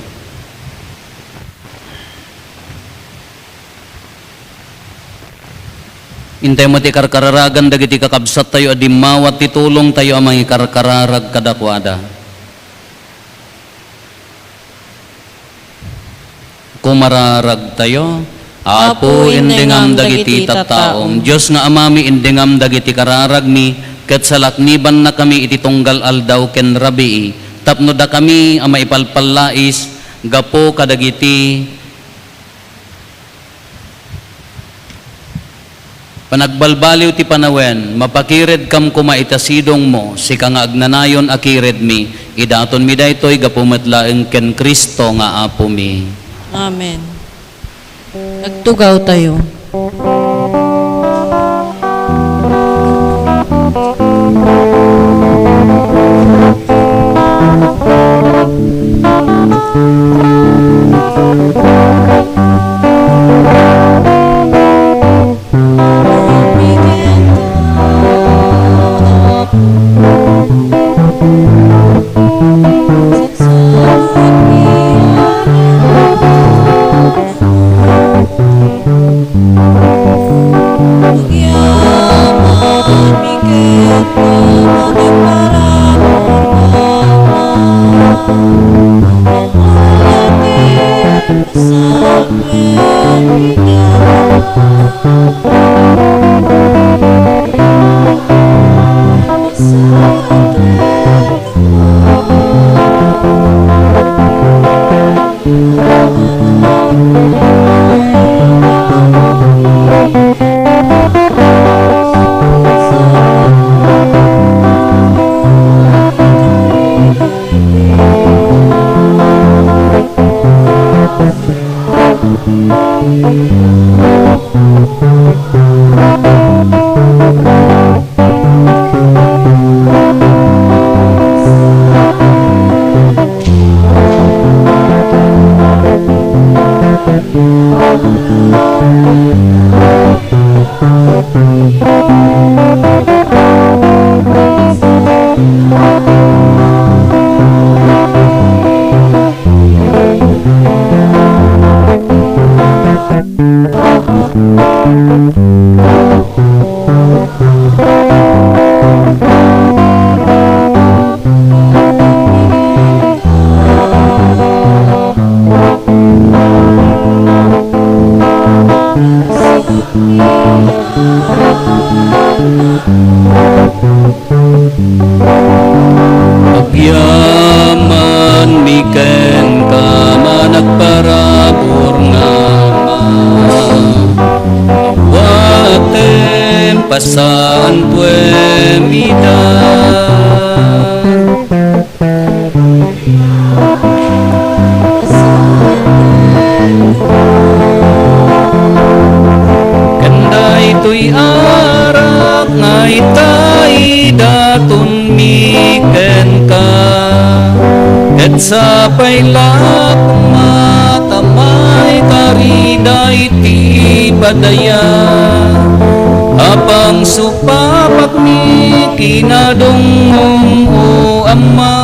Intay met ikarkararagan dagiti kakabsattayo a dimmawat ti tulongtayo a mangikarkararag kadakuada. Kumararagtayo. Apo, indengam dagiti tattaom. Dios nga Amami, indengam dagiti kararagmi, ket salaknibannakami iti tunggal aldaw ken rabii, tapno dakami a maipalpallais gapu kadagiti panagbalbaliw ti panawen, mapakiredkam koma iti sidongmo, sika nga agnanayon a kiredmi. Idatonmi daytoy gapu met laeng ken Cristo nga Apomi. Amen. Agtugawtayo. Agyamanmi kenka, managparabur nga Ama. Awatem, pasaanpuem ida. Ken daytoy arak nga itaidatonmi kenka, ket sapay la koma ta maikari daytoy padaya a pangsupapakmi kinadongngom, O Ama.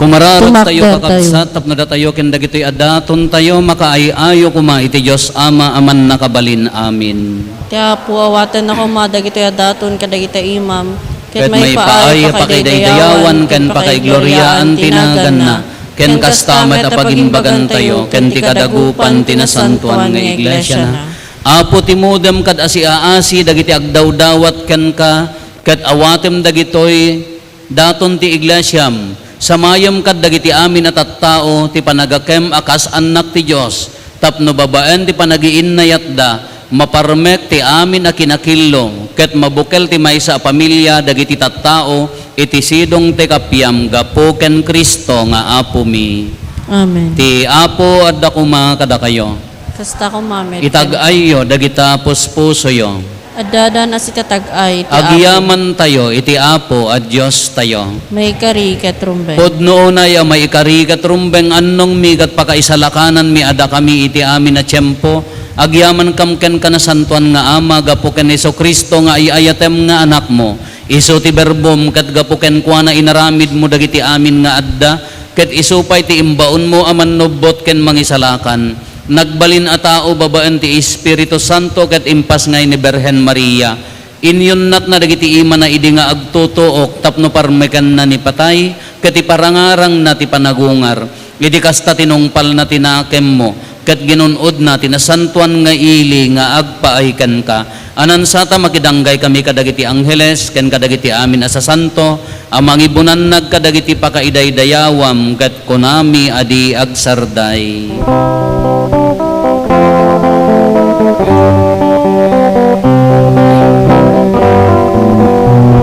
Kumararagtayo, kakabsat, tapno datayo ken dagitoy a datontayo makaay-ayo koma iti Dios Ama a Mannakabalin-amin. Ti Apo, awatenna koma dagitoy a daton kadagiti imam, ket maipaay a pakaidaydayawan ken pakaigloriaan ti naganna, Ken kasta met a pagimbagantayo ken ti kadagupan ti nasantoan nga iglesiana. Apo, timudem kad asiaasi dagiti agdawdawat kenka, ket awatem dagitoy daton ti iglesiam. Samayem kad dagiti amin a tattao ti panagakem a kas annak ti Dios, tapno babaen ti panagiinnayatda, maparmek ti amin a kinakillo, ket mabukel ti maysa a pamilia dagiti tattao iti sidong ti kapiam gapu ken Cristo nga Apomi. Amen. Ti Apo adda koma kadakayo. Kasta koma met. Itag-ayyo dagita puspusoyo. Addadan a sikatag-ay ti Apo. Agyamantayo iti Apo a Diostayo. Maikari ket rumbeng. Pudno unay a maikari ket rumbeng, annongmi ket pakaisalakananmi a dakami iti amin a tiempo. Agyamankam kenka, Nasantoan nga Ama, gapu ken Jesu-Cristo nga ay-ayatem nga Anakmo. Isu ti Berbom, ket gapu kenkuana inaramidmo dagiti amin nga adda, ket isu pay ti imbaonmo a mannubbot ken mangisalakan. Nagbalin a tao babaen ti Espiritu Santo ket impasngay ni Birhen Maria. Inyunnatna dagiti imana idi nga agtutuok tapno parmekenna ni patay, ket iparangarangna ti panagungar. Idi kasta, tinungpalna ti nakemmo, ket ginun-odna ti nasantoan nga ili nga agpaay kenka. Anansa ta makidanggay kami kadagiti angheles ken kadagiti amin a sasanto a mangibunannag kadagiti pakaidaydayawam, ket kunami a di agsarday.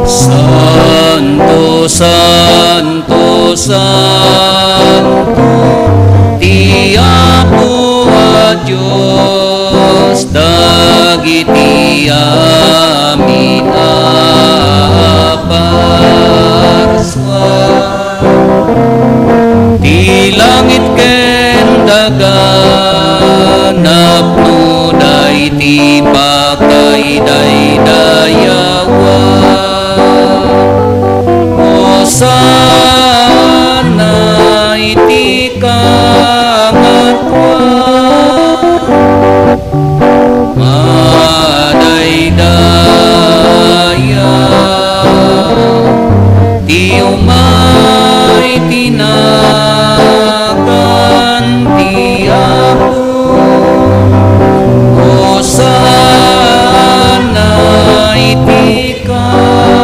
Santo, santo, santo, ti Apo a Dios, dagiti amin a Pasua. Ti langit ken daga napnoda iti pakaidaydayawam. Hosanna iti kangatoan. Madaydaya ti umay ti nagan ti Apo. Hosanna iti kangatoan.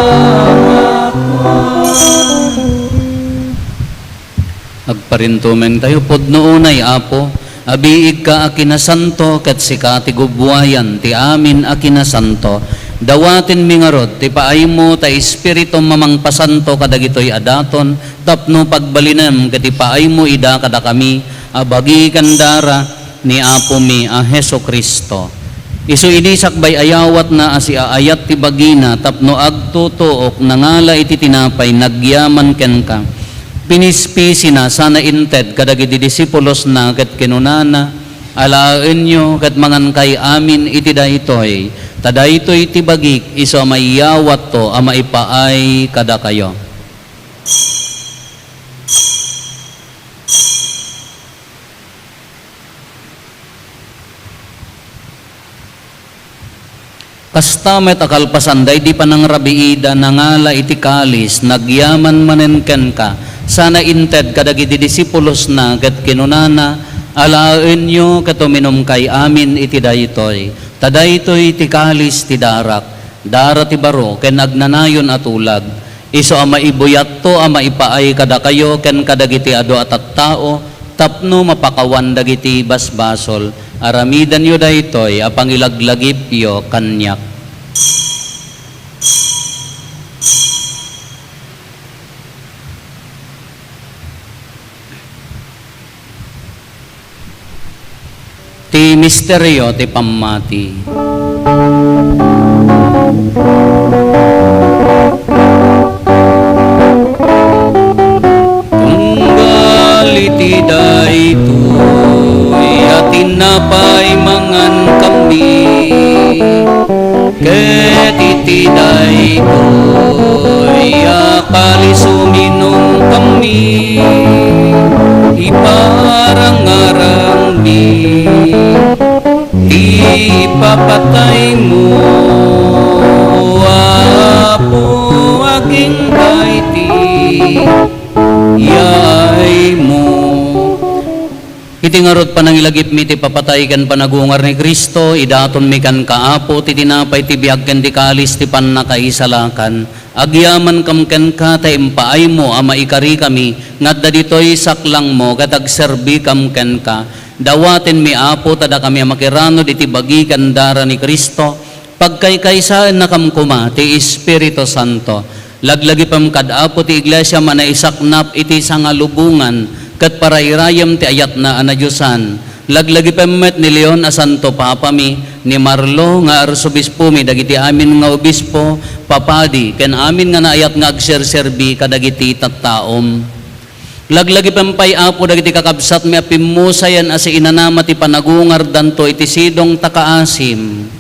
Agparintumengtayo. Pudno unay, Apo, abiigka a kinasanto, ket sika ti gubbuayan ti amin a kinasanto. Dawatenmi ngarud ti paaymo ta Espiritum a mangpasanto kadagitoy a daton tapno pagbalinem ket ipaaymo ida kadakami a bagi ken dara ni Apomi a Jesu-Cristo. Isu idi sakbay ayawatna a siaayat ti bagina tapno agtutuok, nangala iti tinapay, nagyaman kenka. Pinispisina sana inted kadagiti disipulosna ket kinunana, "Alaenyo ket mangankay amin iti daytoy, ta daytoy ti bagik isu a maiyawatto a maipaay kadakayo." Kasta met a kalpasan daydi panangrabiida, nangala iti kalis, nagyaman manen kenka, sana inted kadagiti disipulosna, ket kinunana, "Alaenyo ket uminumkay amin iti daytoy, ta daytoy ti kalis ti darak, dara ti baro ken agnanayon a tulag." Isu a maibuyatto a maipaay kadakayo ken kadagiti adu a tattao tapno mapakawan dagiti basbasol. Aramidenyo daytoy a pangilaglagipyo kaniak. Ti misterio ti pammati. Tunggal iti daytoy a tinapay, mangankami. Ket iti daytoy a kalis, uminumkami, iparangarangmi ti ipapataymo, Apo, agingga iti yaymo. Ngarud, panangilagipmi ti papatay ken panagungar ni Cristo, idatonmi kenka, Apo, ti tinapay ti biag ken ti kalis ti pannakaisalakan. Agyamankam kenka ta impaaymo a maikarikami nga adda ditoy saklangmo ket agserbikam kenka. Dawatenmi, Apo, ta dakami a makiranud iti bagi ken dara ni Cristo, pagkaykaysaennakam koma ti Espiritu Santo. Laglagipem kad Apo ti Iglesiam a naisaknap iti sangalubongan ket parairayem ti ayatna a nadiosan. Laglagipem met ni Leon a Santo Papami, ni Marlo nga Arsobispomi, dagiti amin nga obispo, papadi, ken amin nga naayat nga agserserbi kadagiti tattaom. Laglagipem pay, Apo, dagiti kakabsatmi a pimmusayen a siinanama ti panagungardanto iti sidong ta kaasim.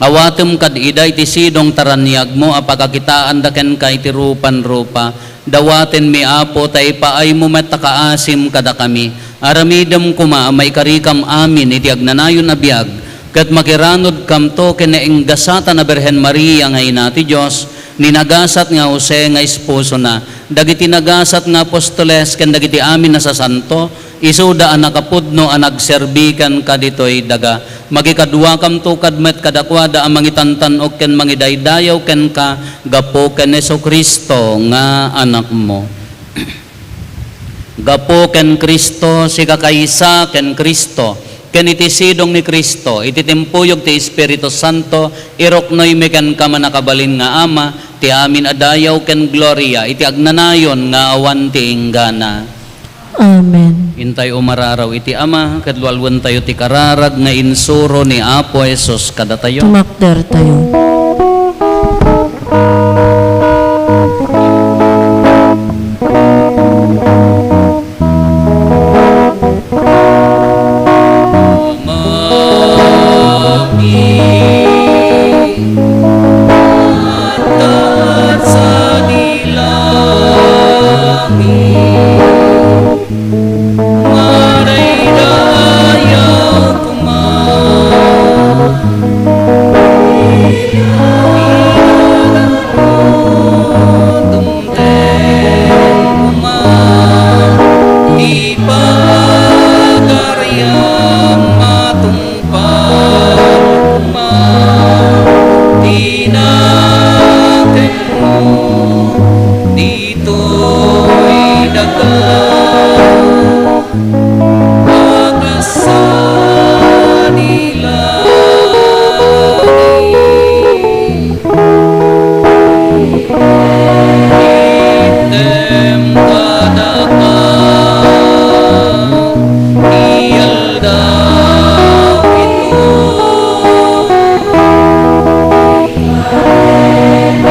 Awatem kad ida iti sidong ta raniagmo a pakakitaanda kenka iti rupan-rupa. Dawatenmi, Apo, ta ipaaymo met a kaasim kadakami. Aramidem koma a maikarikam amin iti agnanayon a biag, ket makiranudkamto ken nainggasatan a Birhen Maria nga ina ti Dios, ni nagasat nga Jose nga esposona, dagiti nagasat nga apostoles ken dagiti amin a sasanto, isuda a nakapudno a nagserbi kenka ditoy daga. Makikaduakamto kad met kadakuada a mangitantan-ok ken mangidaydayaw kenka gapu ken Jesu-Cristo nga Anakmo. Gapu ken Cristo, sikakaysa ken Cristo, ken iti sidong ni Cristo, iti timpuyog ti Espiritu Santo, iruknoymi kenka, mannakabalin nga Ama, ti amin a dayaw ken gloria iti agnanayon nga awan ti inggana. Amen. Intay umararaw iti Ama, ket lualuentayo ti kararag nga insuro ni Apo Jesus kadatayo. Tumakdertayo. Ti pagariam matungpal koma ti nakenmo ditoy daga. Pakasadi la Item kadaka ti aldaw ito.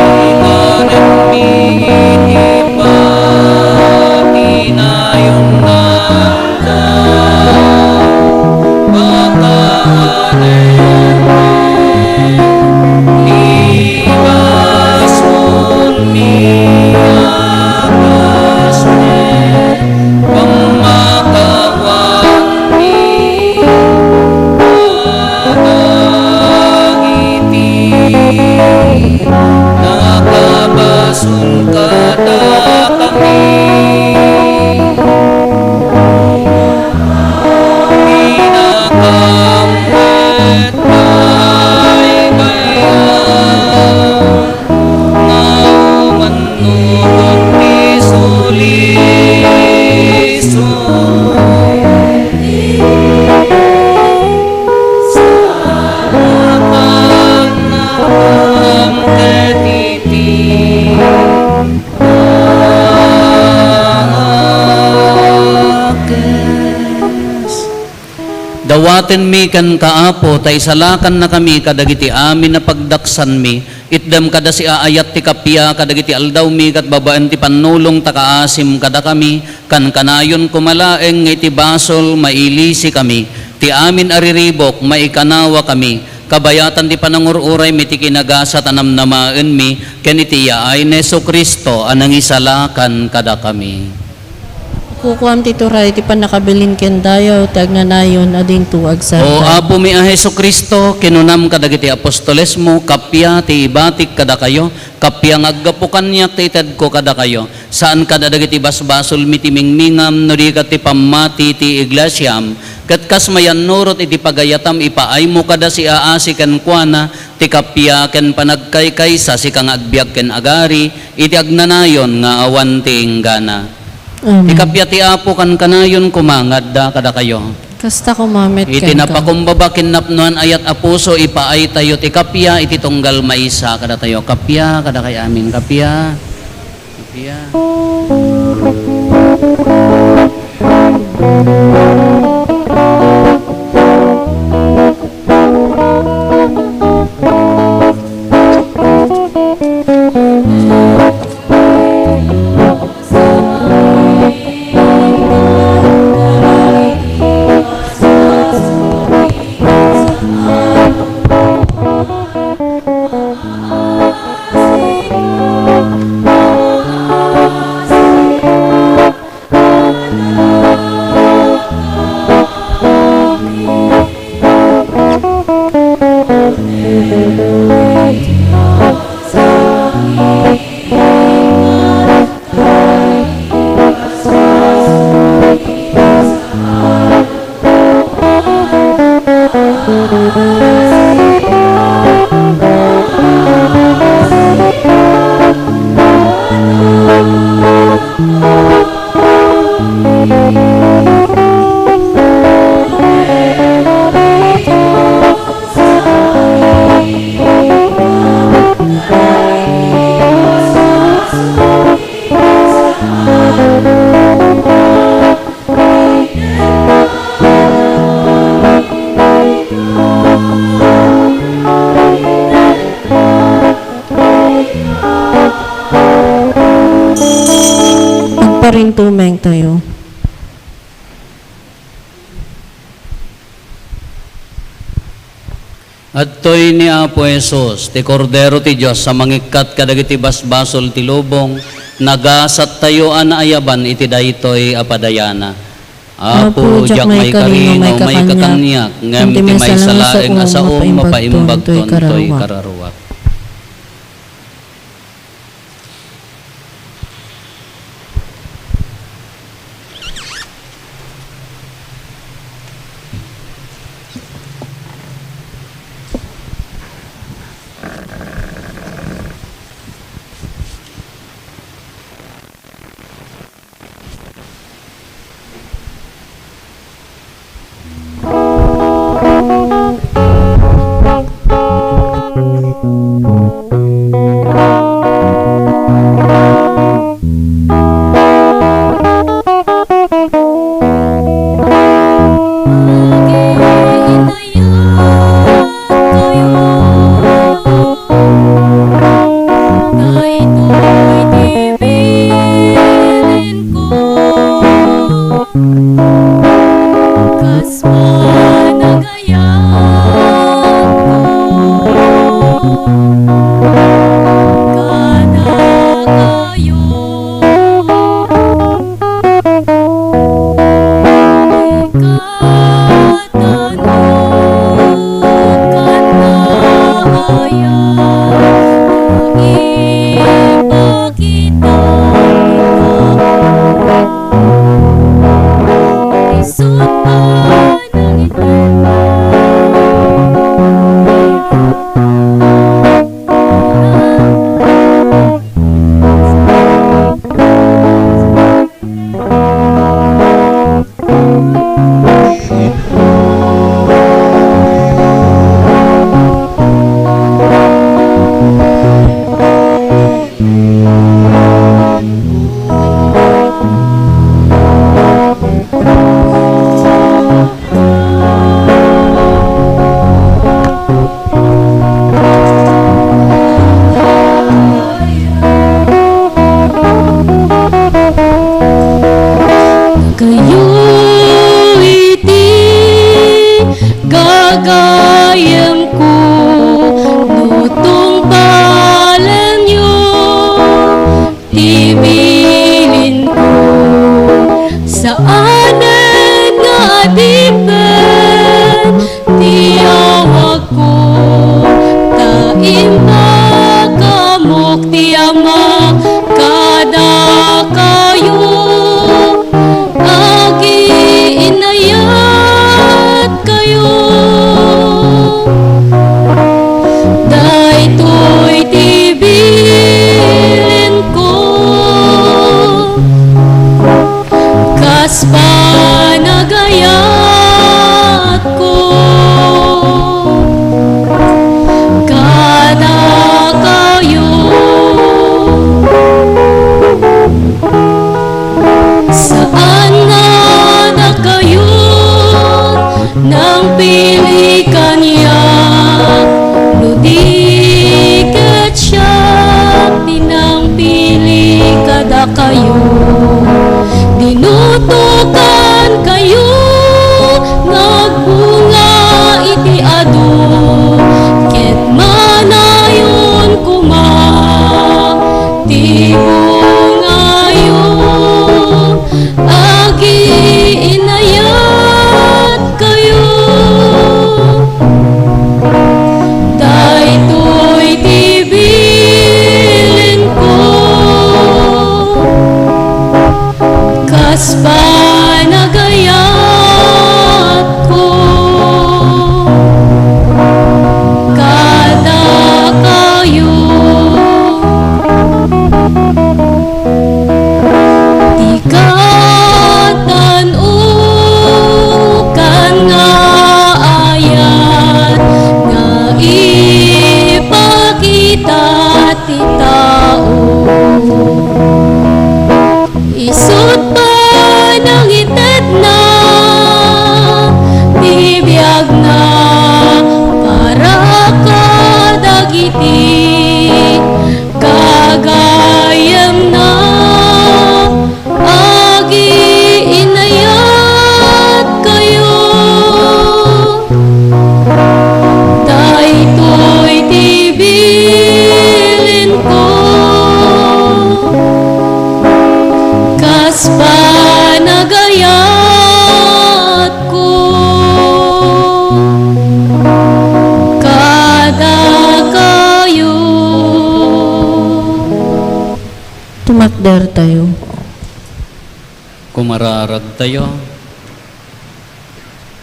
Ikanenmi iti patinayon nga Nakabasol kadakami. Pinakamet pay kaya nga umannurot ti suliso. Saan a pannakaam ket iti Dawatenmi kenka, Apo, ta isalakannakami kadagiti amin a pagdaksanmi. Itdem kada siaayat ti kappia kadagiti aldawmi ket babaen ti pannulong ta kaasim kadakami. Kankanayon koma laeng nga iti basol, mailisikami. Ti amin a riribuk, maikanawakami. Kabayatan ti panangur-uraymi ti kinagasat a namnamaenmi ken iti yaay ni Jesu-Cristo a nangisalakan kadakami. Kukuam ti turay ti pannakabilin ken dayaw ti agnanayon a dinto agsarta. O Apomi a Jesu-Cristo, kinunam kadagiti apostolesmo, kappia ti ibatik kadakayo, kappia nga aggapu kaniak ti itedko kadakayo. Saan kad a dagiti basbasolmi ti mingmingam, no di ket ti pammati ti iglesiam, Ket kas mayannurot iti pagayatam, ipaaymo kada siaasi kenkuana ti kappia ken panagkaykaysa, sika nga agbiag ken agari iti agnanayon nga awan ti inggana. Amen. Ti kappia ti Apo kankanayon koma nga adda kadakayo. Kasta koma met kenka. Iti napakumbaba ken napnoan a yat a puso, ipaaytayo ti kappia iti tunggal maysa kadatayo. Kappia kadakay amin. Kappia. Kappia. Agparintumeng tayo. Adtoy ni Apo Jesus, ti Kordero ti Dios a mangikkat kadagiti basbasol ti lubong. Nagasattayo a naayaban iti daytoy a padayana. Apo, diak maikari nga umay ka kaniak, ngem ti maysa laeng a saom mapaimbagton toy kararuak. Daytoy ti bilinko, kas panagayatko kadakayo. Kayo iti gagayemko, no tungpalenyo ti bilinko, saanen nga adipen ti awagko, ta imbag a ammok ti Ama kadakayo. Agiinnayan Pili kaniak, no di ket siak ti nangpili kadakayo. Dinutokankayo nga agbunga iti adu, ket manayon koma ti bungayo. Agiinayatkayo. Daytoy ti bilinko, kas panagayatko kadakayo. Ti katan-okan nga ayat nga ipakita ti tao. Isut' panangitetna ti biagna para kadagiti gagayyemna. Agiinayatkayo. Daytoy ti bilinko, kas panagayatko kadakayo. Tumakdertayo. Kumararagtayo.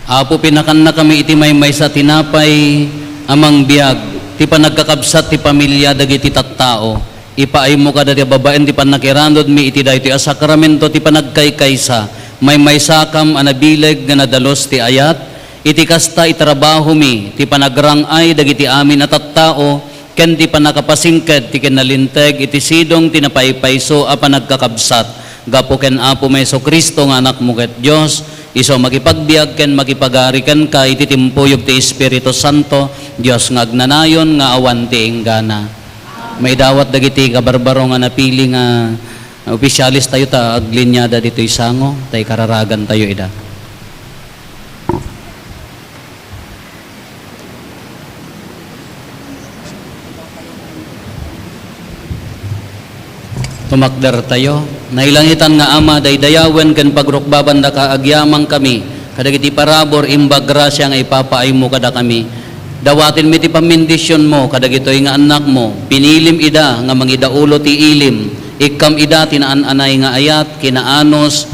Apo, pinakannakami iti maymaysa a tinapay a mangbiag, ti panagkakabsat ti pamilia dagiti tattao. Ipaaymo kadatayo babaen ti pannakiranudmi iti daytoy a sakramento ti panagkaykaysa. Maymaysakam a nabileg nga nadalus ti ayat, iti kasta, itrabahomi ti panagrang-ay dagiti amin a tattao, ken ti pannakapasingked ti kinalinteg iti sidong ti napaypayso a panagkakabsat. Gapu ken Apomi Jesu-Cristo nga Anakmo ket Dios, isu a makipagbiag ken makipagari kenka iti timpuyog ti Espiritu Santo, Dios nga agnanayon nga awan ti inggana. Maidawat dagiti kabarbaro nga napili nga opisyales tayo ta aglinyada ditoy sango, ta ikararagantayo ida. Tumakdertayo. Nailangitan nga Ama, daydayawen ken pagrukbabandaka agyamankami kadagiti parabur imbag grasia nga ipapaaymo kadakami. Dawatenmi ti pammendisionmo kadagitoy nga annakmo. Pinilim ida nga mangidaulo ti ilim. Ikkam ida ti naan-anay nga ayat, kinaanus,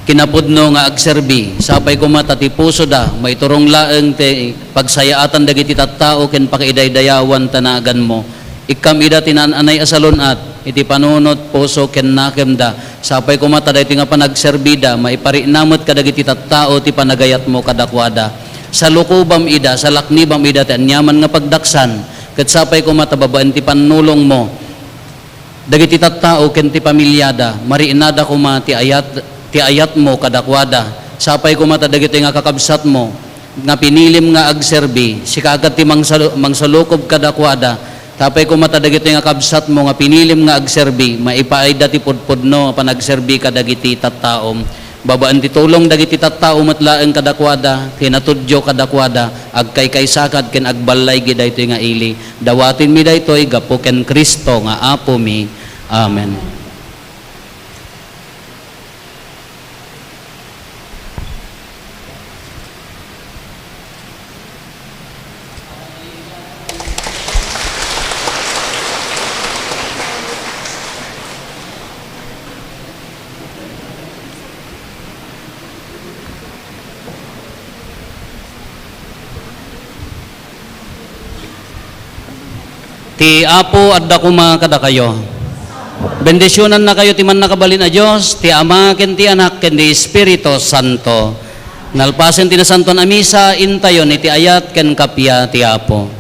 kinapudno nga agserbi. Sapay koma ta ti pusoda maiturong laeng ti pagsayaatan dagiti tattao ken pakaidaydayawanta naganmo. Ikkam ida ti naan-anay a salun-at iti panunot, puso, ken nakemda. Sapay koma ta daytoy nga panagserbida, maiparikna met kadagiti tattao ti panagayatmo kadakuada. Salukobam ida, salaknibam ida ti aniaman nga pagdaksan, ket sapay koma ta babaen ti pannulongmo, dagiti tattao ken ti pamiliada, mariknada koma ti ayat-, ti ayatmo kadakuada. Sapay koma ta dagitoy nga kakabsatmo nga pinilim nga agserbi, sika ket ti mangsalu-, mangsulukob kadakuada. Sapay koma ta dagitoy nga kabsatmo nga pinilim nga agserbi, maipaayda ti pudpudno a panagserbi kadagiti tattaom. Babaen ti tulong dagiti tattao met laeng kadakuada, kinatudyo kadakuada, agkaykaysakad ken agballaygi daytoy nga ili. Dawatenmi daytoy gapu ken Cristo nga Apomi. Amen. Ti Apo adda koma kadakayo. Bendisionannakayo ti Mannakabalin a Dios, ti Ama, ken ti Anak, ken ti Espiritu Santo. Nalpasen ti Nasantoan a Misa, intayon iti ayat ken kappia ti Apo.